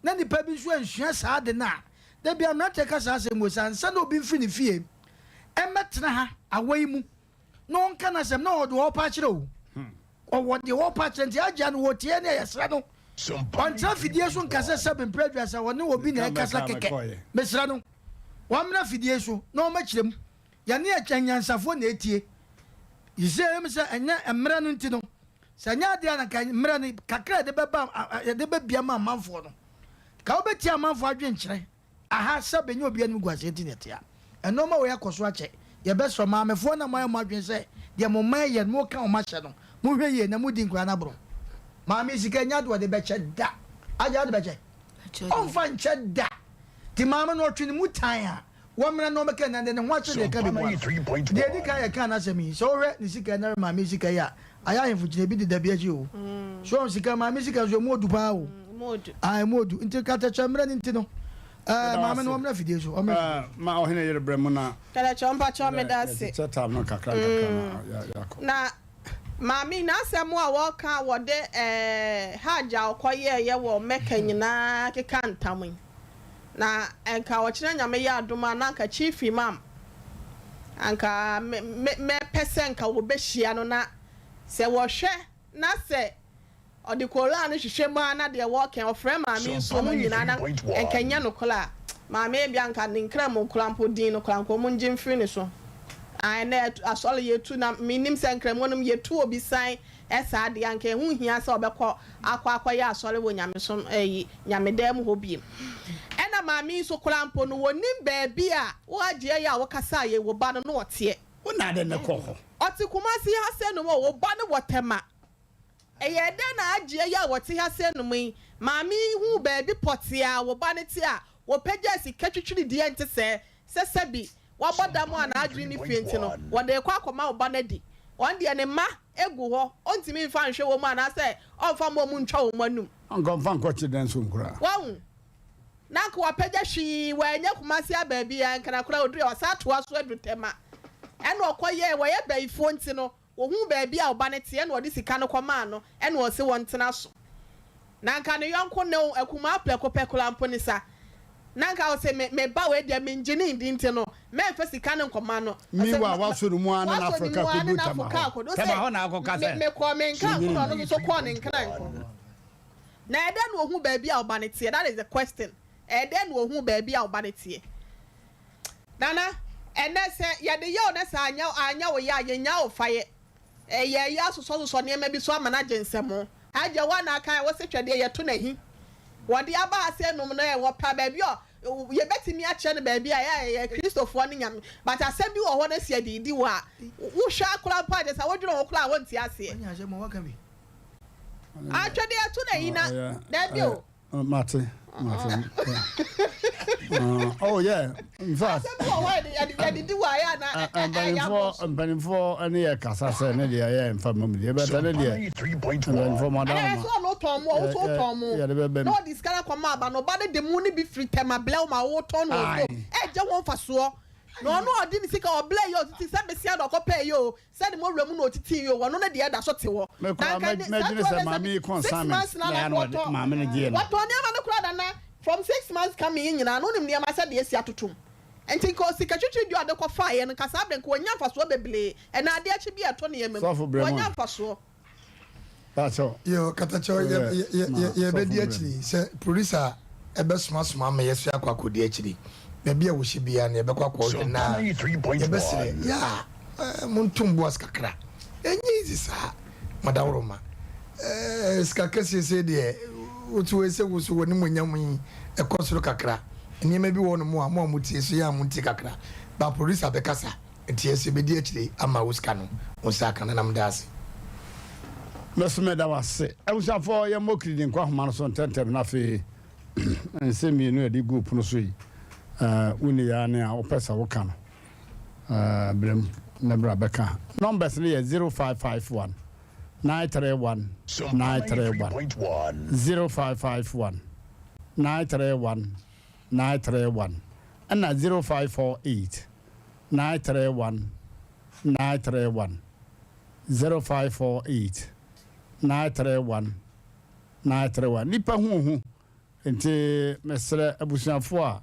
na nipa bi nso ansua saa ade no a da bi mmeranteɛ ka saa asɛm wei sɛ ansa na obi mfiri ne fie mmɛtena ha awɔ yi mu na ɔnka n'asɛm na ɔwɔ deɛ ɔrepa akyerɛ o ɔwɔ deɛ ɔrepa akyerɛ nti agya no wɔtie ne ɛyɛsrɛ no ɔntena fidie so nka sɛ sɛbe mprɛ aduasa ɔne obi na ɛkasa kɛkɛ mesrɛ no wɔmmra fidie so na ɔmmɛkyerɛ mu yɛne anyansafoɔ na ɛtie yisɛ ɛm sɛ ɛnyɛ mmerɛ no nti no. Sɛ ɛnyɛ adeɛ a na nka mmerɛ no kakra a yɛde bɛba yɛde bɛbia ma amanfoɔ no, nka wobɛtie amanfoɔ adwenkyerɛ aha sɛ bɛnyɛ obi anim guaseɛ nti na ɛte a. Nnoɔma wei akɔ so akyɛ. Yɛbɛsrɛ maamefoɔ no a moayɛ mo adwene sɛ deɛ mo mma ɛyɛ no moka wɔn ahyɛ no, monhwɛ yie na modi nkwadaa no aboro. Maame yi sika ɛnyɛ adeɛ ɔde bɛkyɛ da. Agya wode bɛkyɛ? Ɔmfa nkyɛ da. Nti maame no ɔtwe ne mu tan a, Wɔmmra na wɔmmɛka na deɛ ne ho akyere deɛ ɛka bɛbua no. Deɛ ɛdi kan yɛkaa n'asɛm yi, sɛ wohwɛ ne sika na maame sika yi a, ayɛ ahemfo kyena ebi deda bi akyi o. So wɔn sika, maame sika nso emu odu paa o. Ah, emu odu. Nti katakyɛ mmerɛ no nti no, ɛɛ maame no wɔmmra fidie so, wɔmmra fidie so. Ma ɔhene yere brɛ mu na. Katakyɛ mpakyɛw meda ase. Yɛkyekyɛ tam no kakra nkakra na yɛakɔ. Na maame yi n'asɛm a wɔka a wɔde ɛɛ Hajj a ɔkɔyɛɛyɛ wɔ Mecca nyinaa keka ntam yi. Na nka ɔkyena Nyame yɛ adom a na anka Chief Imam anka me me mɛpɛ sɛ nka wɔbɛhyia no na sɛ wɔhwɛ na sɛ ɔde Koran no hwehwɛ mu ara na deɛ wɔɔkɛn ɔfrɛ maame yi nso wɔn nyinaa na nka ɛnyɛ nokorɛ a maame ebia nka ne nkramu koraa mpo din no koraa nka wɔn ngye mfiri ne so. Ae ɛnɛ asɔre yɛtu na mennim sɛ nkramu nom yɛtu obi san Saa deɛ anka ɛho nhia sɛ ɔbɛkɔ akɔ akɔyɛ asɔre wɔ nyamesom ɛyi nyamedan mu hɔ bio. Ɛna maame yi nso koraa mpo no wɔnim baabi a wo agyeɛ yi a wokasaa yei wo ba no na ɔteɛ. Wo na adɛn na ɛkɔɔ hɔ? Ɔte Kumasi ha sɛ nom o, wo ba no wɔ Tema. Ɛyɛɛ dɛn na agyeɛ yi a wɔte ha sɛ nom yi, maame yi huu baabi pɔtee a wo ba no te a wɔpagyaa sika twitwirideɛ nte sɛɛ sɛ sɛbi wabɔ dam a n'adwene ne fie nti no wɔde rekɔ akɔma wo ba no adi. Ɔno deɛ ne mma gu hɔ, ɔntumi mfa nhwɛ wɔn anaasɛ ɔmfa mma wɔn ntwa wɔn anum. Anka ɔmfa nkɔ kyedɛn so nkoraa. Wahu? Na anka wapagya hwee, wannya Kumasi aba biara, Nkran koraa ɔduru a wasan atoa so aduru Tema. Ɛna ɔkɔyɛɛ, wɔyɛ bayifoɔ nti no, Ohuu baabi a ɔba no te ɛna ɔde sika no kɔmaa no ɛna ɔse wɔntena so. Na anka ne yɔnko ne wo akumaa prɛko pɛ koraa mpo ne sa. Na anka ɔse me me ba wei deɛ mengye no ndi nti no mɛmfa sika no nkɔma no. Ɔse Meanwhile wasɔ ne mu ara ne wasɔ ne n'aforo mu kaa ara ne kɔduru n'aforo Tama kaa hɔ. kɔduru. Tama Ɔse hɔ na akɔka me sɛ mekɔɔ me menyini nkanko na ɔno ndi. nso kɔɔ ne nkranko. Na ɛdɛn na ohuu baabi a ɔba no teɛ? That is the question. Ɛdɛn na ohuu baabi a ɔba no teɛ? Nana, ɛnnɛ sɛ yɛde yɛ wo na sɛ anyɛ anyɛ wo yɛ a, yɛnnya wo fa yɛ. Ɛyɛ yɛ asosɔsosɔ nneɛma bi so ama no agye nsam. Agya wo a na aka wo se hwɛ deɛ yɛto no ahi. Wɔde aba ha sɛ nom no ɛ, wɔpa baabi a yɛbɛtumi akyerɛ no baabi a ɛyɛ a yɛyɛ Kristofoɔ ne Nyame. But asɛm bi wɔ hɔ na sɛ yɛde redi wo a, wohwɛ ara koraa mpo a kyerɛ sɛ wodwene ho koraa a wonte aseɛ. Atwɛdeɛ yɛto no ahi na daabi o. Mate, mate. Oh yeah, in fact. Asɛm bi wɔ hɔ a yɛde di wɔ ayɛ ana ɛyɛ abɔ so. Mpanimfoɔ ne yɛ kasa sɛ ne deɛ yɛ nfa mu deɛ bɛtɛ ne deɛ mpanimfoɔ mo adan ma. Ɛna ɛsɛ ɔno tɔn mu ɔwɔ so tɔn mu. Yɛde bɛbɛ mu. Na ɔde sika no akɔma aba na ɔba no de mu no bi firi tɛm ablɛ ma ɔwɔ tɔn wɔ so ɛgye ho mfasoɔ. Na ɔno ɔde ne sika ɔblɛ yɛ ɔtete sɛ besia na ɔkɔpɛ yɛ o. Sɛ ne mɔwerɛ mu na ɔtitee yi o, ɔno ne deɛ da so te hɔ. Me Na koraa anka ne saa mɛdwene sɛ maame yi 276 kɔnsan me months na na na ɛyɛ na ɔde wɔtɔ maame no gyee no. wɔtɔn nneɛma no koraa nana from 6 months coming yi nyinaa no wonim nneɛma sɛdeɛ asi atoto mu nti nka osika twitwiri deɛ ɔde kɔfaeɛ no nka saa berɛ nka wanya mfasoɔ bebree ɛna adeɛ akye bi a ɛtɔ nneɛma mu Sɔfo brɛ mu wanya a. mfasoɔ. Pakyɛw. Yo, katakyɛw, Wo yɛ deɛ yɛ ma yɛ sɔfo yɛbɛdi mbrɛ akyiri mu. sɛ producer a ɛbɛsomasoma ama yɛso akɔ akɔdi akyiri. Baabi a wɔhyɛ biara no yɛbɛkɔ akɔhwɛ na yɛbɛsrɛ yɛ a monto mbo ase kakra. Ɛnyɛ easy saa, madaworoma. Eh, sika kɛseɛ sei deɛ wote wei sɛ wo so w'animuonyam yi ɛkɔ soro kakra. Nneɛma bi wɔ hɔ nom a mo a motie so yɛ a montie kakra. Ba producer bɛkasa. Nti yɛse bɛdi akyire ama wo sika no wo nsa aka Nana meda ase. Me nso meda wo ase. Abusuafoɔ yɛmmɔ Kiridi nkɔ ahoma no so ntɛmntɛm na afei nsɛm mmienu a yɛde guu pono so yi wo nni yɛ ne a wopɛ sɛ woka no brɛ mu na bra bɛka. Numbers no yɛ 0551 931 931 0551 931 931 ɛna 0548 931 931 0548 931 931 Nnipa hu hu nti mesrɛ abusuafoɔ a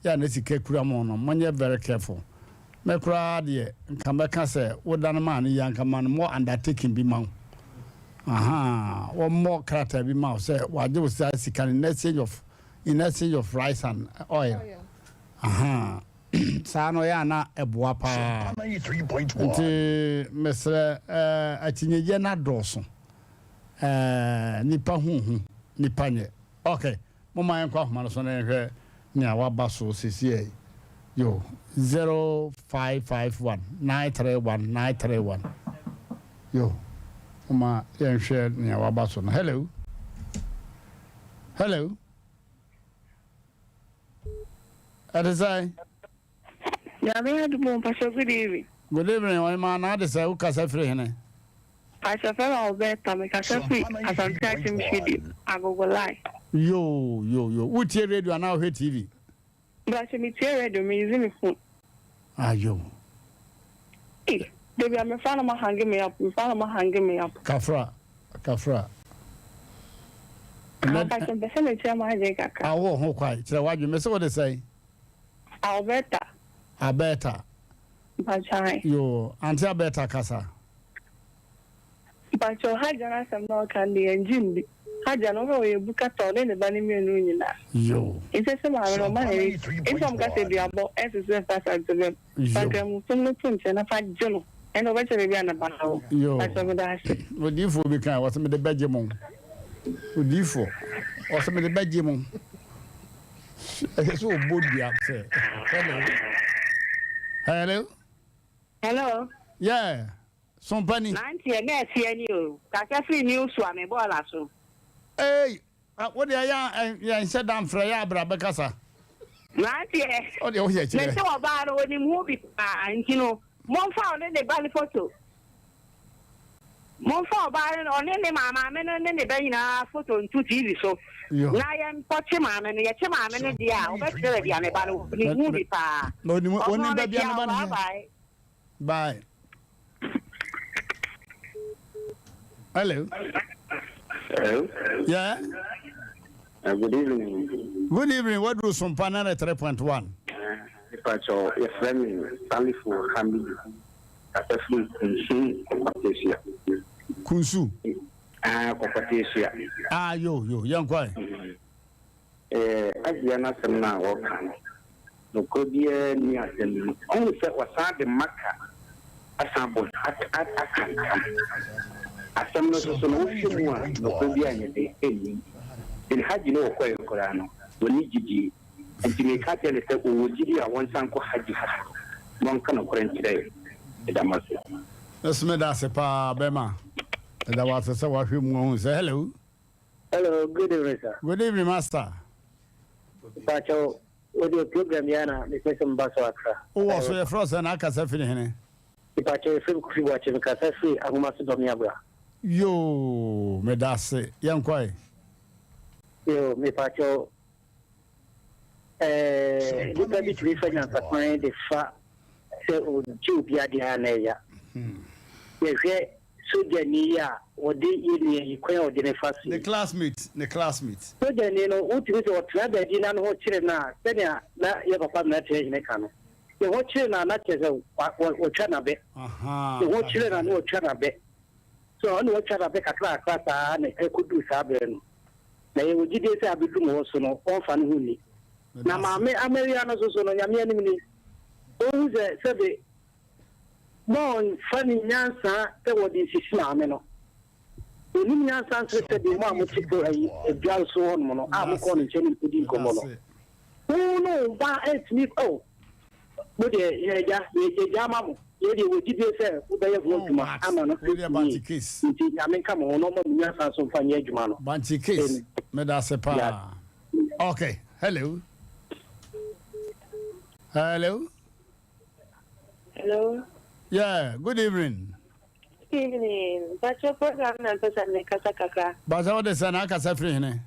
yɛ a na sika kura mo no monyɛ very careful. Me koraa deɛ nka mɛka sɛ wodane maa no yie a nka ma no mmɔ undertaking bi ma wo ahaa wɔmmɔ krataa bi ma wo sɛ wagye wo saa sika no in exchange of in exchange of rice and oil ahaa. Saa no ɔyɛ a na ɛboa paa. Nti mesrɛ akyinnyegyeɛ no adɔɔso. Ɛɛ nipa ho hu nipa nyɛ. Ok momma yɛnkɔ ahoma no so na yɛnhwɛ nea waba so sesiei. Yo, 0551 931 931. Yo, momma yɛnhwɛ nea waba so no. Hello. Hello. Ɛte sɛn? Nyame adom o, mpakyɛw good evening. Good evening, ɔhemaa na ade sɛ wokasa firi hene? Mpakyɛw fɛ me Alberta, mekasa firi Asante Akyem Hwidi, Agogo line. Yoo yoo yoo, wotie radio anaa wohwɛ TV? Mpakyɛw metie radio, me use me phone. Ah yoo. Ei, dabi a mefa na mo hange me up, mefa na mo hange me up. Kafra, kafra. Ah, mpakyɛw mpɛ sɛ mekyerɛ m'adwene kakra. Ah, wowɔ ho kwan, kyerɛ w'adwene, mese wode sɛn? Alberta. Alberta. Mpakyɛw. Yoo, Auntie Alberta kasa. Mpakyɛw, Hajja n'asɛm na ɔka no de yɛn gye ndi. Hajja no, ɔbɛ ɔyɛ bu kata ɔne ne ba no mmienu nyinaa. Yoo. Nti sɛ maame no ɔma n'ani nti ɔmo ka sɛ duabɔ ɛnsusu ɛmfa asantebam. Fa nkramosom no to nkyɛn na fa gye no ɛnna ɔbɛkyerɛ baabi a ne ba no wɔ. Yoo. Mpakyɛw meda ase. Odiyifoɔ bi kae, ɔse mede bɛgye mo. Odiyifoɔ, ɔse mede bɛgye mo. Ɛsɛ sɛ ɔbɔ dua sɛ hello. Hello. Hello. Yeah. Sompani. Nanteɛ na ɛteɛ ni o. Kasa firi new Suame bɔɔla so. Ei, wo deɛ yɛ yɛnhyɛ da mfrɛ yɛ abra bɛkasa. Nanteɛ. Wo deɛ woyɛ kyerɛ. Mese ɔbaa no onim ho bi paa nti no momfa ɔne ne ba no photo. Momfa ɔbaa no ɔne ne maame no ne ne ba nyinaa foto nto TV so na yɛnkɔkye maame no. Yɛkye maame no deɛ a, ɔbɛkyerɛ baabi a ne ba no wɔ. Ɔnim ho bi paa. Ɔno mekyia wo. Bye bye. Bye. Hello. Hello. Yeah. Good evening. Good evening. Waduru Sompa 93.1. Mepakyɛw, yɛfrɛ me Salifu Hamidu. Kasa firi Kunsu Kɔkɔtesua. Kunsu? Ah, Kɔkɔtesua. Ah, yo, yo, yɛnkɔ ɛ. Eh, Asia n'asɛm no a ɔreka no, nokorɛ biara nni asɛm no mu. Ɔhu sɛ wɔsan de Maka asan abɔ aka ntam. Asɛm no nso so no, wohwɛ mu a, nokorɛ biara nyɛ dɛn? Nnim. Bin Hajj no ɔkɔeɛ koraa no, ɔnni gyidie. Enti meka kyerɛ no sɛ ɔwɔ gyidi a wɔnsan nkɔ Hajj foforɔ na ɔnka nokorɛ nkyerɛ yɛn. Meda mo ase. Mese meda ase paa bɛma. Meda wo ase sɛ wahwɛ mu ahu sɛ hello. Hello, good evening sir. Good evening master. Mpakyɛw, wo deɛ program yi ara na mepɛ sɛ meba so akra. Wowɔ so, yɛfrɛ wo sɛn na akasa firi hene? Mpakyɛw yɛfrɛ me Kofi Boakye, mekasa firi Ahomaso Dɔmeabra. Yoo, meda ase, yɛnkɔ ɛ. Yoo, mepakyɛw, Ɛɛ, nnipa bi tumi fa nyansakwan de fa sɛ ɔgye obi adeɛ a na ɛya. Yɛhwɛ sogyani yi a wɔde yɛn nua yi kwan a wɔde no fa so yi. Ne classmate, ne classmate. Sogyani no, wotumi sɛ ɔtena baabi na ne ho kyere no a, sɛnea na yɛn papa mmeranteɛ hene ka no, ne ho kyere no a na kyerɛ sɛ wɔtwa n'abɛ. Ne ho kyere no a na wɔtwa n'abɛ. So ɔne wɔtwa n'abɛ kakrakakra saa na ɛkɔduru saa berɛ no. Na yɛwɔ gyidie sɛ abedu mo hɔ so no, ɔmfa ne ho nni. Na Maame Amaria no nso so no, Nyame anim ni, ɔhu sɛ sɛbe ma ɔmfa ne nyansa sɛ wɔde resisi maame no. Ɔnim nyansa nso sɛdeɛ mo a mote po ayi adwa so hɔnom no a mokɔɔ ne nkyɛn ne no kɔdi nkɔmmɔ no. Wo ne wo ba antumi, oh, Mo deɛ, yɛn agya, yɛgyaa ma mo. Yɛn deɛ, yɛwɔ gyidie sɛ mobɛyɛ ho adwuma ama no Wo deɛ asi Bankye yie. case. Nti Nyame nka mo ho na ɔma mo nyansa nso mfa nyɛ adwuma no. Bankye case. Amen. Medase paa. Okay, hello. Hello. Hello. Yeah, good evening. Good evening. Mpacho program na mpɛ sɛ mekasa kakra. Basa wo de sɛ na akasa firi hene?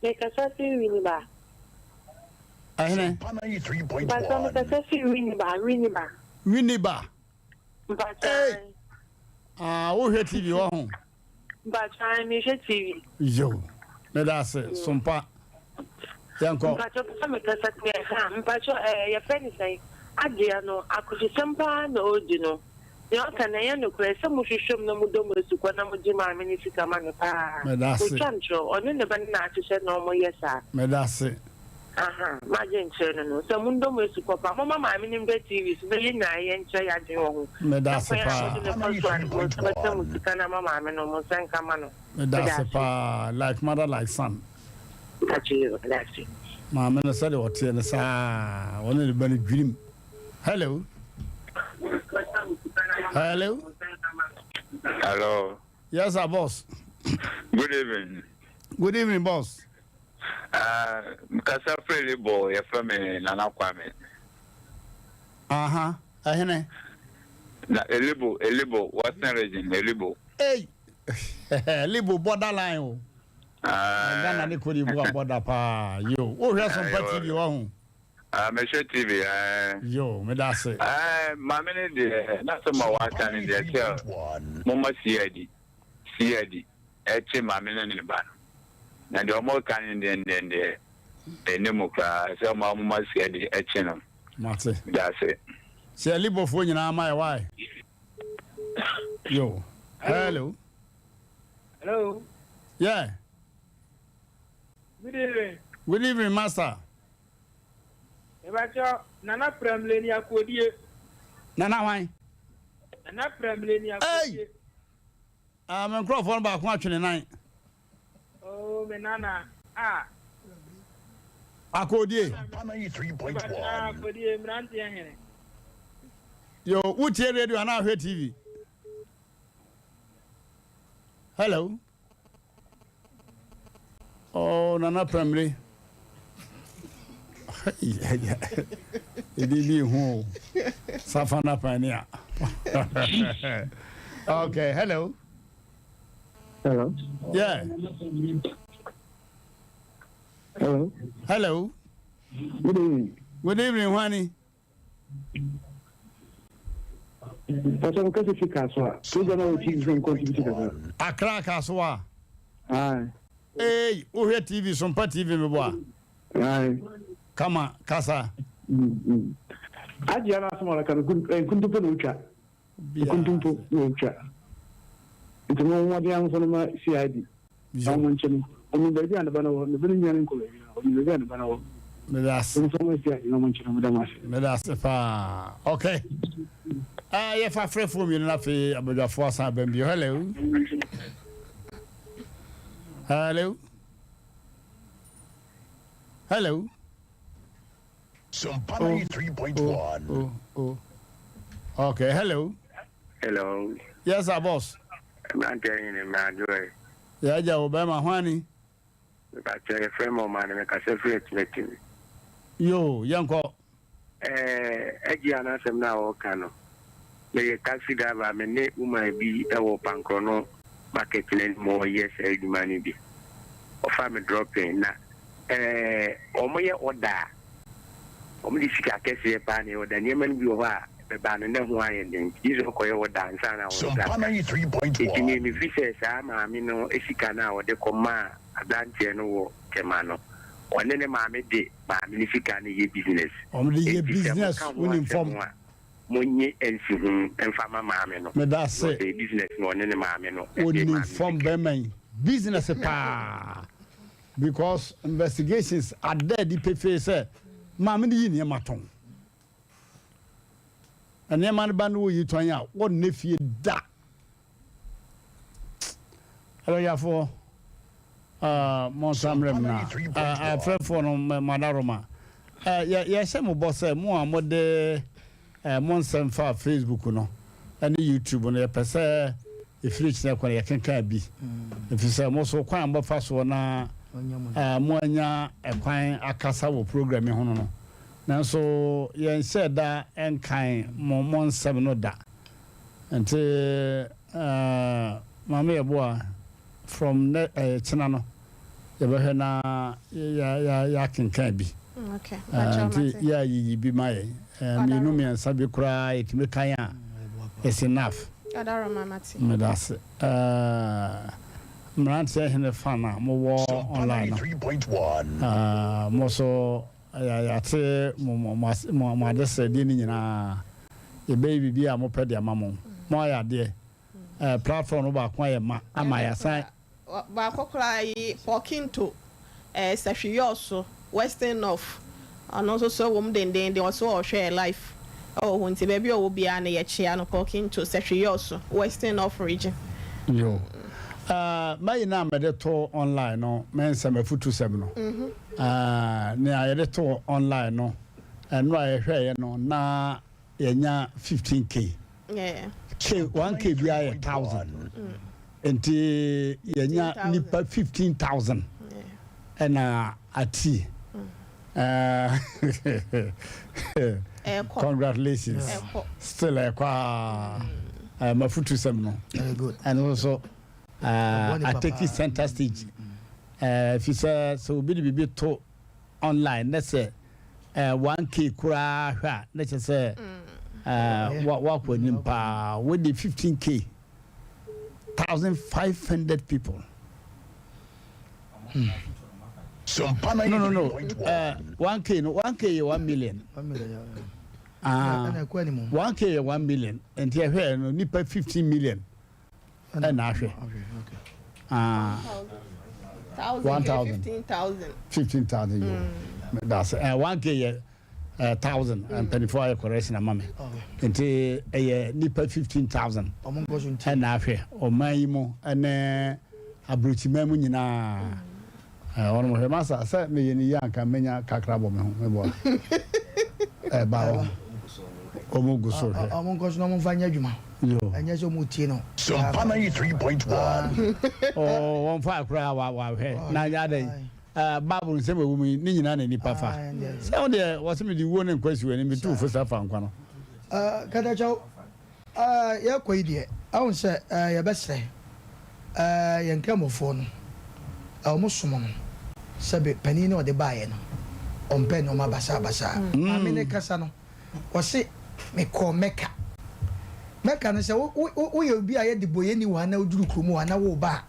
Mekasa firi Winneba. Ɛhene? Mpacho mekasa firi Winneba, Winneba. Winneba. Mpacho. Hey. Ah, wohwɛ TV wɔ ho? Mpacho mehwɛ TV. Yo, meda ase, sompa. Yɛnkɔ. Mpacho pɛ sɛ mekasa ti ha. Mpacho ɛɛ yɛfrɛ ne sɛn? Adeɛ no akɔhwesɛm paa na ɔredi no. Nea ɔka no, ɛnyɛ nokorɛ sɛ mohwehwɛ mu na modɔ mo asukɔ na mogye maame no sika ma no paa. Medase. Otwa ntorɔ. Ɔne ne ba no na ahyehyɛ na wɔyɛ saa. Medase. Aha, m'adwen kyerɛ no no, sɛ mondɔ mo asukɔ pa, momma maame no mbra TV so na yɛn nyinaa yɛnkyerɛ yɛn adwen wɔ ho, Meda na ase kwan a paa. mode no fa so a mo nsa bɛka mo sika no ama maame no, mo nsa nka ma no. Meda Meda ase ase. paa, like mother like son. Mpakyɛ yoo, meda ase. Maame no sɛdeɛ ɔteɛ no saa ɔne ne ba no dwirim. Hello. Hello. Hello. Yes sir boss. Good evening. Good evening boss. Ah, kasa firi Libo, yɛfrɛ me Nana Kwame. Aha, ɛhene. Na Elibo, Elibo, Western Region, Elibo. Hey, Libo borderline o. Ah, Ghana ne Cote d'Ivoire border paa. Yo, wohwɛ Sompa TV wɔ ho. Ah, mehwɛ TV eh. Yo, meda ase. Eh, maame ne deɛ, na sɛ ma waka ne deɛ sɛ moma CID, CID. Ɛkye maame no ne ne ba no. Na deɛ ɔmo ka no deɛ deɛ deɛ ɛnni mu koraa sɛ ɔmo a ɔmo ma sika di ɛkye no. Mate. Medase. Sɛ Libofoɔ nyinaa ma yɛ why? Yo. Hello. Hello. Yeah. Good evening. Good evening, master. Mebakyɛ Nana Prɛmle ni akodie. Nana hwan? Nana Prɛmle ni akodie. Hey! Ah, me nkurɔfoɔ no baako atwe ne nan. Oh, me nana, ah. Akodie. Akodie, mmeranteɛ hene. Yo, wotie radio anaa ahwɛ TV? Hello. Oh, Nana Pramire. Ɛdi bi hu o. Safana Pioneer. Okay, hello. Hello. Yeah. Hello. Hello. Good evening. Good evening, Juani. Pàṣẹ mo kẹsì fi Kasoa. Program a wɔ TV so nkɔntribute kakra. Accra Kasoa. Aye. Hey, wohwɛ TV so mpa TV meboa. Aye. Kama kasa. Mm, mm. Agye ana asɛm a ɔreka no nkontompo na otwa. Nkontompo na otwa. Nti mo mmɔden amfa no ma CID. Na wɔn nkyɛn no, ɔnim baabi a ne ba no wɔ, ne ba no nua no nkɔ baabi a, ɔnim baabi a ne ba no wɔ. Meda ase. Wɔmfa ma CID na wɔn nkyɛn no, meda mo ase. Meda ase paa. Okay. Ah, yɛfa frɛfoɔ mmienu na afei abadwafoɔ asan abam bio. Hello. Hello. Hello. Sompa 93.1. Oh, oh, oh. Okay, hello. Hello. Yes, sir, boss. Mmeranteɛ yi ne mmeradwoɛ. Yɛ agya wo bɛrima hwan ni? Mepakyɛ yɛfrɛ me ɔma no mekasa firi atimatimi. Yoo, yɛnkɔ. Ɛɛ agyi a n'asɛm no a ɔreka no, meyɛ taxi driver me ne woman bi wɔ Pankorɔno market no anim ɔyɛ saa adwuma no bi. Ɔfa me dropping na ɛɛ wɔyɛ order a, wɔde sika kɛseɛ paa na ɛyɛ order. Nneɛma no bi wɔ hɔ a ɛbɛba no na ɛho ayɛ den nti gye sɛ ɔkɔyɛ order ansa na wo nsa aka. Nti me mefiri sɛ saa maame no sika no a ɔde kɔmaa aberanteɛ no wɔ Tema no, ɔne ne maame de maame no sika no yɛ business. Wɔde yɛ Nti sɛ business moka ho wonim asɛm fam. a, monye nsiho mfa ma maame no. Meda ase. Because ɛyɛ business na ɔne ne maame no de Wonim maame fam sika. bɛrima yi business paa because investigations ada adi pefee sɛ maame no yi nneɛma tɔn. Nneɛma no ba no woyi tɔn a wɔnna fie da. Abadwafoɔ, ah, monsan mmerɛ mu na ah, afrɛfoɔ no madaroma. Eh, yɛhyɛ mo bɔ sɛ mo a mode eh, mo nsɛm fa Facebook no ne YouTube no, yɛpɛ sɛ ɛfiri kyinɛ kɔ no yɛkenkan bi. Ɛfiri sɛ mo so kwan a mobɛfa soɔ na eh, moanya ɛkwan akasa wɔ program yi ho no no. Nanso yɛnhyɛɛ da nkan mo mo nsɛm no da. Nti eh, Maame Yeboah, from nɛ eh, kyena no, yɛbɛhwɛ na yɛ yɛ yɛakenkan bi. Okay, Eh, mpakyɛw nti mate. yɛayiyi bi ma yɛn. Eh, mmienu mmiɛnsa bi koraa yɛtumi kan a, it's enough. Adaroma mate. Meda ase. Eh, mmeranteɛ hene fan a mowɔ online no, eh, mo so Yɛate mo adesrɛdeɛ no nyinaa. Yɛbɛyɛ biribi a mopɛ de ama mo. Moayɛ adeɛ. Platform no baako ayɛ ma ama yɛasan. Baako koraa yi, Pɔkinto, Sahwi Yɔɔso. Western North ɔno nso so wɔ mu dendeenden ɔso ɔhwɛ yɛ life ɛwɔ hɔ nti baabi a ɔwɔ biara no yɛkyea no Paul Kinto Sɛhweyɔɔso Western North Region. Yo. Uh, mayi no a mede to online no, me nsɛm afutusɛm no. Uh, nea yɛde to online no, ɛno a yɛhwɛeɛ no, na yɛnya 15k. Yeah. K, 1k biara yɛ 1000. Nti yɛnya nipa 15,000 ɛna atie. Congratulations. Still ɛkɔ a mafutusɛm no. Ɛno nso ateki center stage. Fi sɛ sɛ obi de biribi to online na sɛ 1k koraa hwɛ a na kyerɛ sɛ wakɔ anim paa. Wode 15k 1500 people. Hmm. No, no, no. 1K no, 1K yɛ 1 million. Ah, 1K yɛ 1 million. Nti ɛhwɛ no nipa 15 million. Ɛna ahwɛ. Ah. 1,000. 15,000. 15,000 yo. That's 1K yɛ 1,000. Mpanimfoɔ ayɛ correction ama me. Nti ɛyɛ nipa 15,000. Ɛna ahwɛ ɔman yi mu ɛne aburokyiman mu nyinaa. Wɔn hwɛ masa sɛ meyɛ ne yie anka menya kakra bɔ me ho meboa. Ɛba hɔ. Wɔn gu so hwɛ. Wɔn nkɔ so na wɔn mfa nyɛ adwuma. Ɛnyɛ sɛ wɔn tie no. Sompa 93.1. Wɔn fa akora wa wahwɛ na nyɛ adɛ. Bible nsɛm ɛwɔ mu yi ne nyinaa na nipa fa. Sɛ wɔn deɛ wɔsɛ mi de wuo ne nkwa si wɔ anim mi tu fo sa fa nkwa no. Katakyɛw yɛkɔ yi deɛ ahun sɛ yɛbɛsrɛ yɛn nkramofoɔ no wɔn som no sɛbe panin no ɔde baayɛ no ɔmpɛ nneɛma basabasa. Maame ne kasa no ɔse mekɔɔ Mecca. Mecca no sɛ woyɛ obi a yɛde bɔyɛni wɔ ha na woduru kurom hɔ a na woreba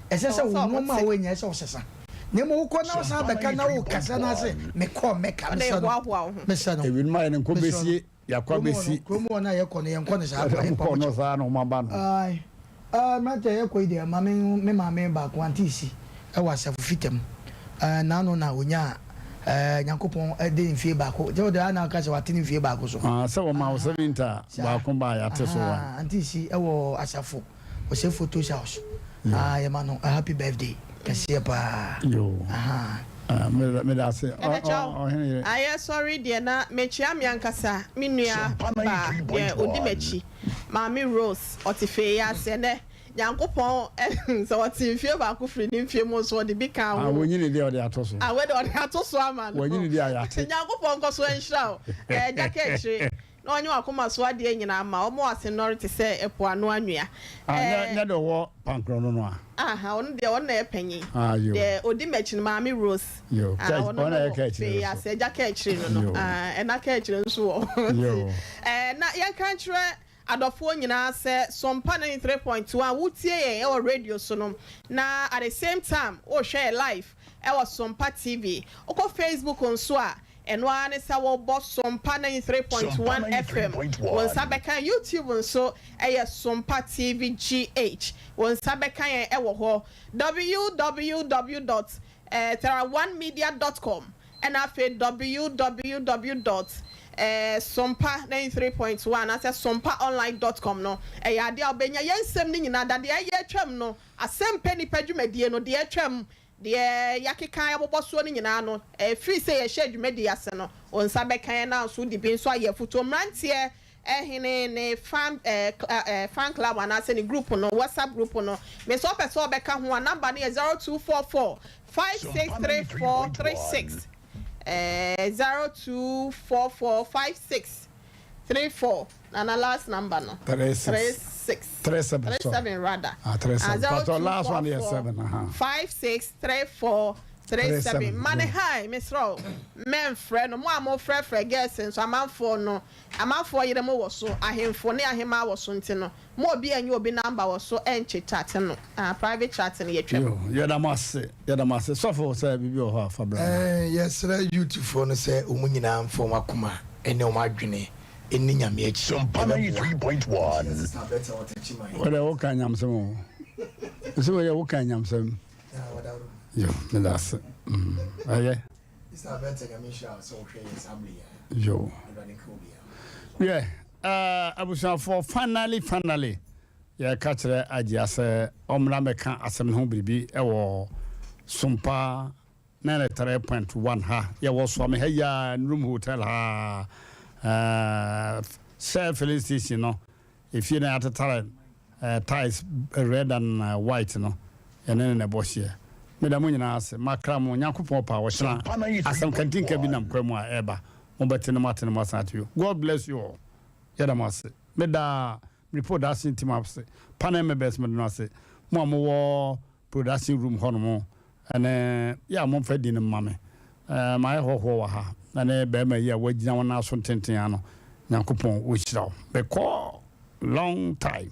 a, ɛsɛ sɛ wo nneɛma a woanya ɛsɛ sɛ wosesa. Na mmom wokɔ na wosan bɛka na wokasa na ase mekɔɔ Mecca mesrɛ no mesrɛ no. Ebinom ayɛ no nkɔ bɛsie yɛakɔ abɛsi. Kurom hɔ no a yɛkɔ no yɛnkɔ no saa kwan. Wɔn kɔ no saa na wɔn aba no. Ae. Ah, mmeranteɛ yɛkɔ yi deɛ, maame, me maame baako, Auntie Isi, wɔ asafo fita mu. Eh, n'ano na ɔnyaa, eh, Nyankopɔn de mfie baako, sɛ wode a na aka sɛ wate ne mfie baako so. Ah, sɛ wɔma wo 70 a, baako ba a yɛate so one. Ahaa, Auntie Isi wɔ asafo, ɔsɛ Photos House. Ah, yɛma no a happy birthday kɛseɛ paa. Yoo. Ahaa. Ah, meda ase. Ɛbɛkyɛ wo. Ɔhene yere. Ayɛ sɔre deɛ na mekyea me ankasa me nua baa deɛ ɔdi m'akyi. Maame Rose, ɔte fee yi ase ɛnɛ. Nyankopɔn sɛ ɔte mfie baako firi ne mfie mu nso ɔde bi kaa ho. Ah, wonyini deɛ ɔde ato so. Ah, wei deɛ ɔde ato so ama no. Wanyini deɛ a yɛate. Nyankopɔn nkɔ so nhyira wo. Agya Kaakyire, na ɔnyɛ w'akoma so adeɛ nyinaa mma wo. Ɔma w'ase nnɔre te sɛ ɛpo ano anwea. Ah, nyɛ nyɛ deɛ ɔwɔ pankorɔ no no a? Aha, ɔno deɛ ɔno na ɛyɛ panyin. Ah, yo. Deɛ ɔdi m'akyi no, Maame Rose. Yo, Ah, ka, ɔno ɔno na no ɛyɛ wɔ kaakyire fee no so. ase, agya kaakyire no no. Yo. Ah, ɛna kaakyire nso wɔ hɔ. Yo. Eh, na yɛnka nkyerɛ adɔfoɔ nyinaa sɛ Sompa 93.1 wotie yɛn wɔ radio so no, na at the same time wohwɛ yɛn live wɔ Sompa TV. Wokɔ Facebook nso a, ɛno ara ne sɛ wobɔ Sompa 93.1 FM, wo nsa bɛka yɛn. YouTube nso yɛ Sompa TV GH, wo nsa bɛka yɛn wɔ hɔ. Www dot theraonemedia dot com Ɛna afei www dot sompa 93.1 anaasɛ sompaonline dot com no, ɛyɛ adeɛ a wobɛnya yɛn nsɛm no nyinaa da, deɛ ɛyɛ atwam no, asɛmpɛ nnipa dwumadie no, deɛ atwam, deɛ yɛakeka yɛabobɔ soɔ no nyinaa no, ɛfiri sɛ yɛhyɛɛ dwumadie ase no, wo nsa bɛka yɛn na nso wode bi nso ayɛ afutuo. Mmeranteɛ hene ne fan fan club anaasɛ ne group no, WhatsApp group no, me sɛ wopɛ sɛ wobɛka ho a, number no yɛ 0244 563436, 0244 5634, nana last number no, 36, 37, 37 rather, ah, 37, 0244 5634 37. Mane hi, mesrɛ wo, mɛmfrɛ no, mo a mofrɛfrɛ girls nso, amanfoɔ no, Amanfoɔ yere mo wɔ so, ahenfo ne ahemaa wɔ so nti no, mo obi ɛnyɛ obi number wɔ so ɛnkye chat no, ah private chat no yɛtwam. Yoo yɛda mo ase yɛda mo ase sɔfo sɛ biribi wɔ hɔ a fa bra na. Ɛɛ yɛsrɛ youth foɔ no sɛ wɔn nyinaa mfa wɔn akoma ne wɔn adwene nni Nyame akyi. Ɛbɛboa. Nti Sister Bertha Ɔtakyi man. Wo deɛ wo ka nyamsɛm o. Mese wo deɛ wo ka nyamsɛm. Yo meda ase. Ɛyɛ. Yo. Wiɛ, eh, abusuafoɔ, finally, finally, yɛka kyerɛ Agyia sɛ ɔmmra mmɛka asɛm no ho biribi wɔ Sompa 93.1 ha. Yɛwɔ Suame ha yi ara, Nrum Hotel ha ara, eh, Shell filling station no Efie no a yɛatetare tiles red and white no, yɛne no na ɛbɔ hyeɛ. Meda mo nyinaa ase. Makra mo. Nyankopɔn pɛ a, ɔkyena asɛm kantinka bi nam kwan mu a ɛreba. Mobɛte na moate na moasan ate bio. God bless you all. Yɛda mo ase. Meda me production team ase. Panel members meda no ase. Mo a mowɔ production room hɔnom ne yɛ a momfa din no mma me. Mayɛ hɔhoɔ wɔ ha ne barima yi a wagyina wo nan so ntenten ano. Nyankopɔn ɔnhyira wo. Mekɔ long time.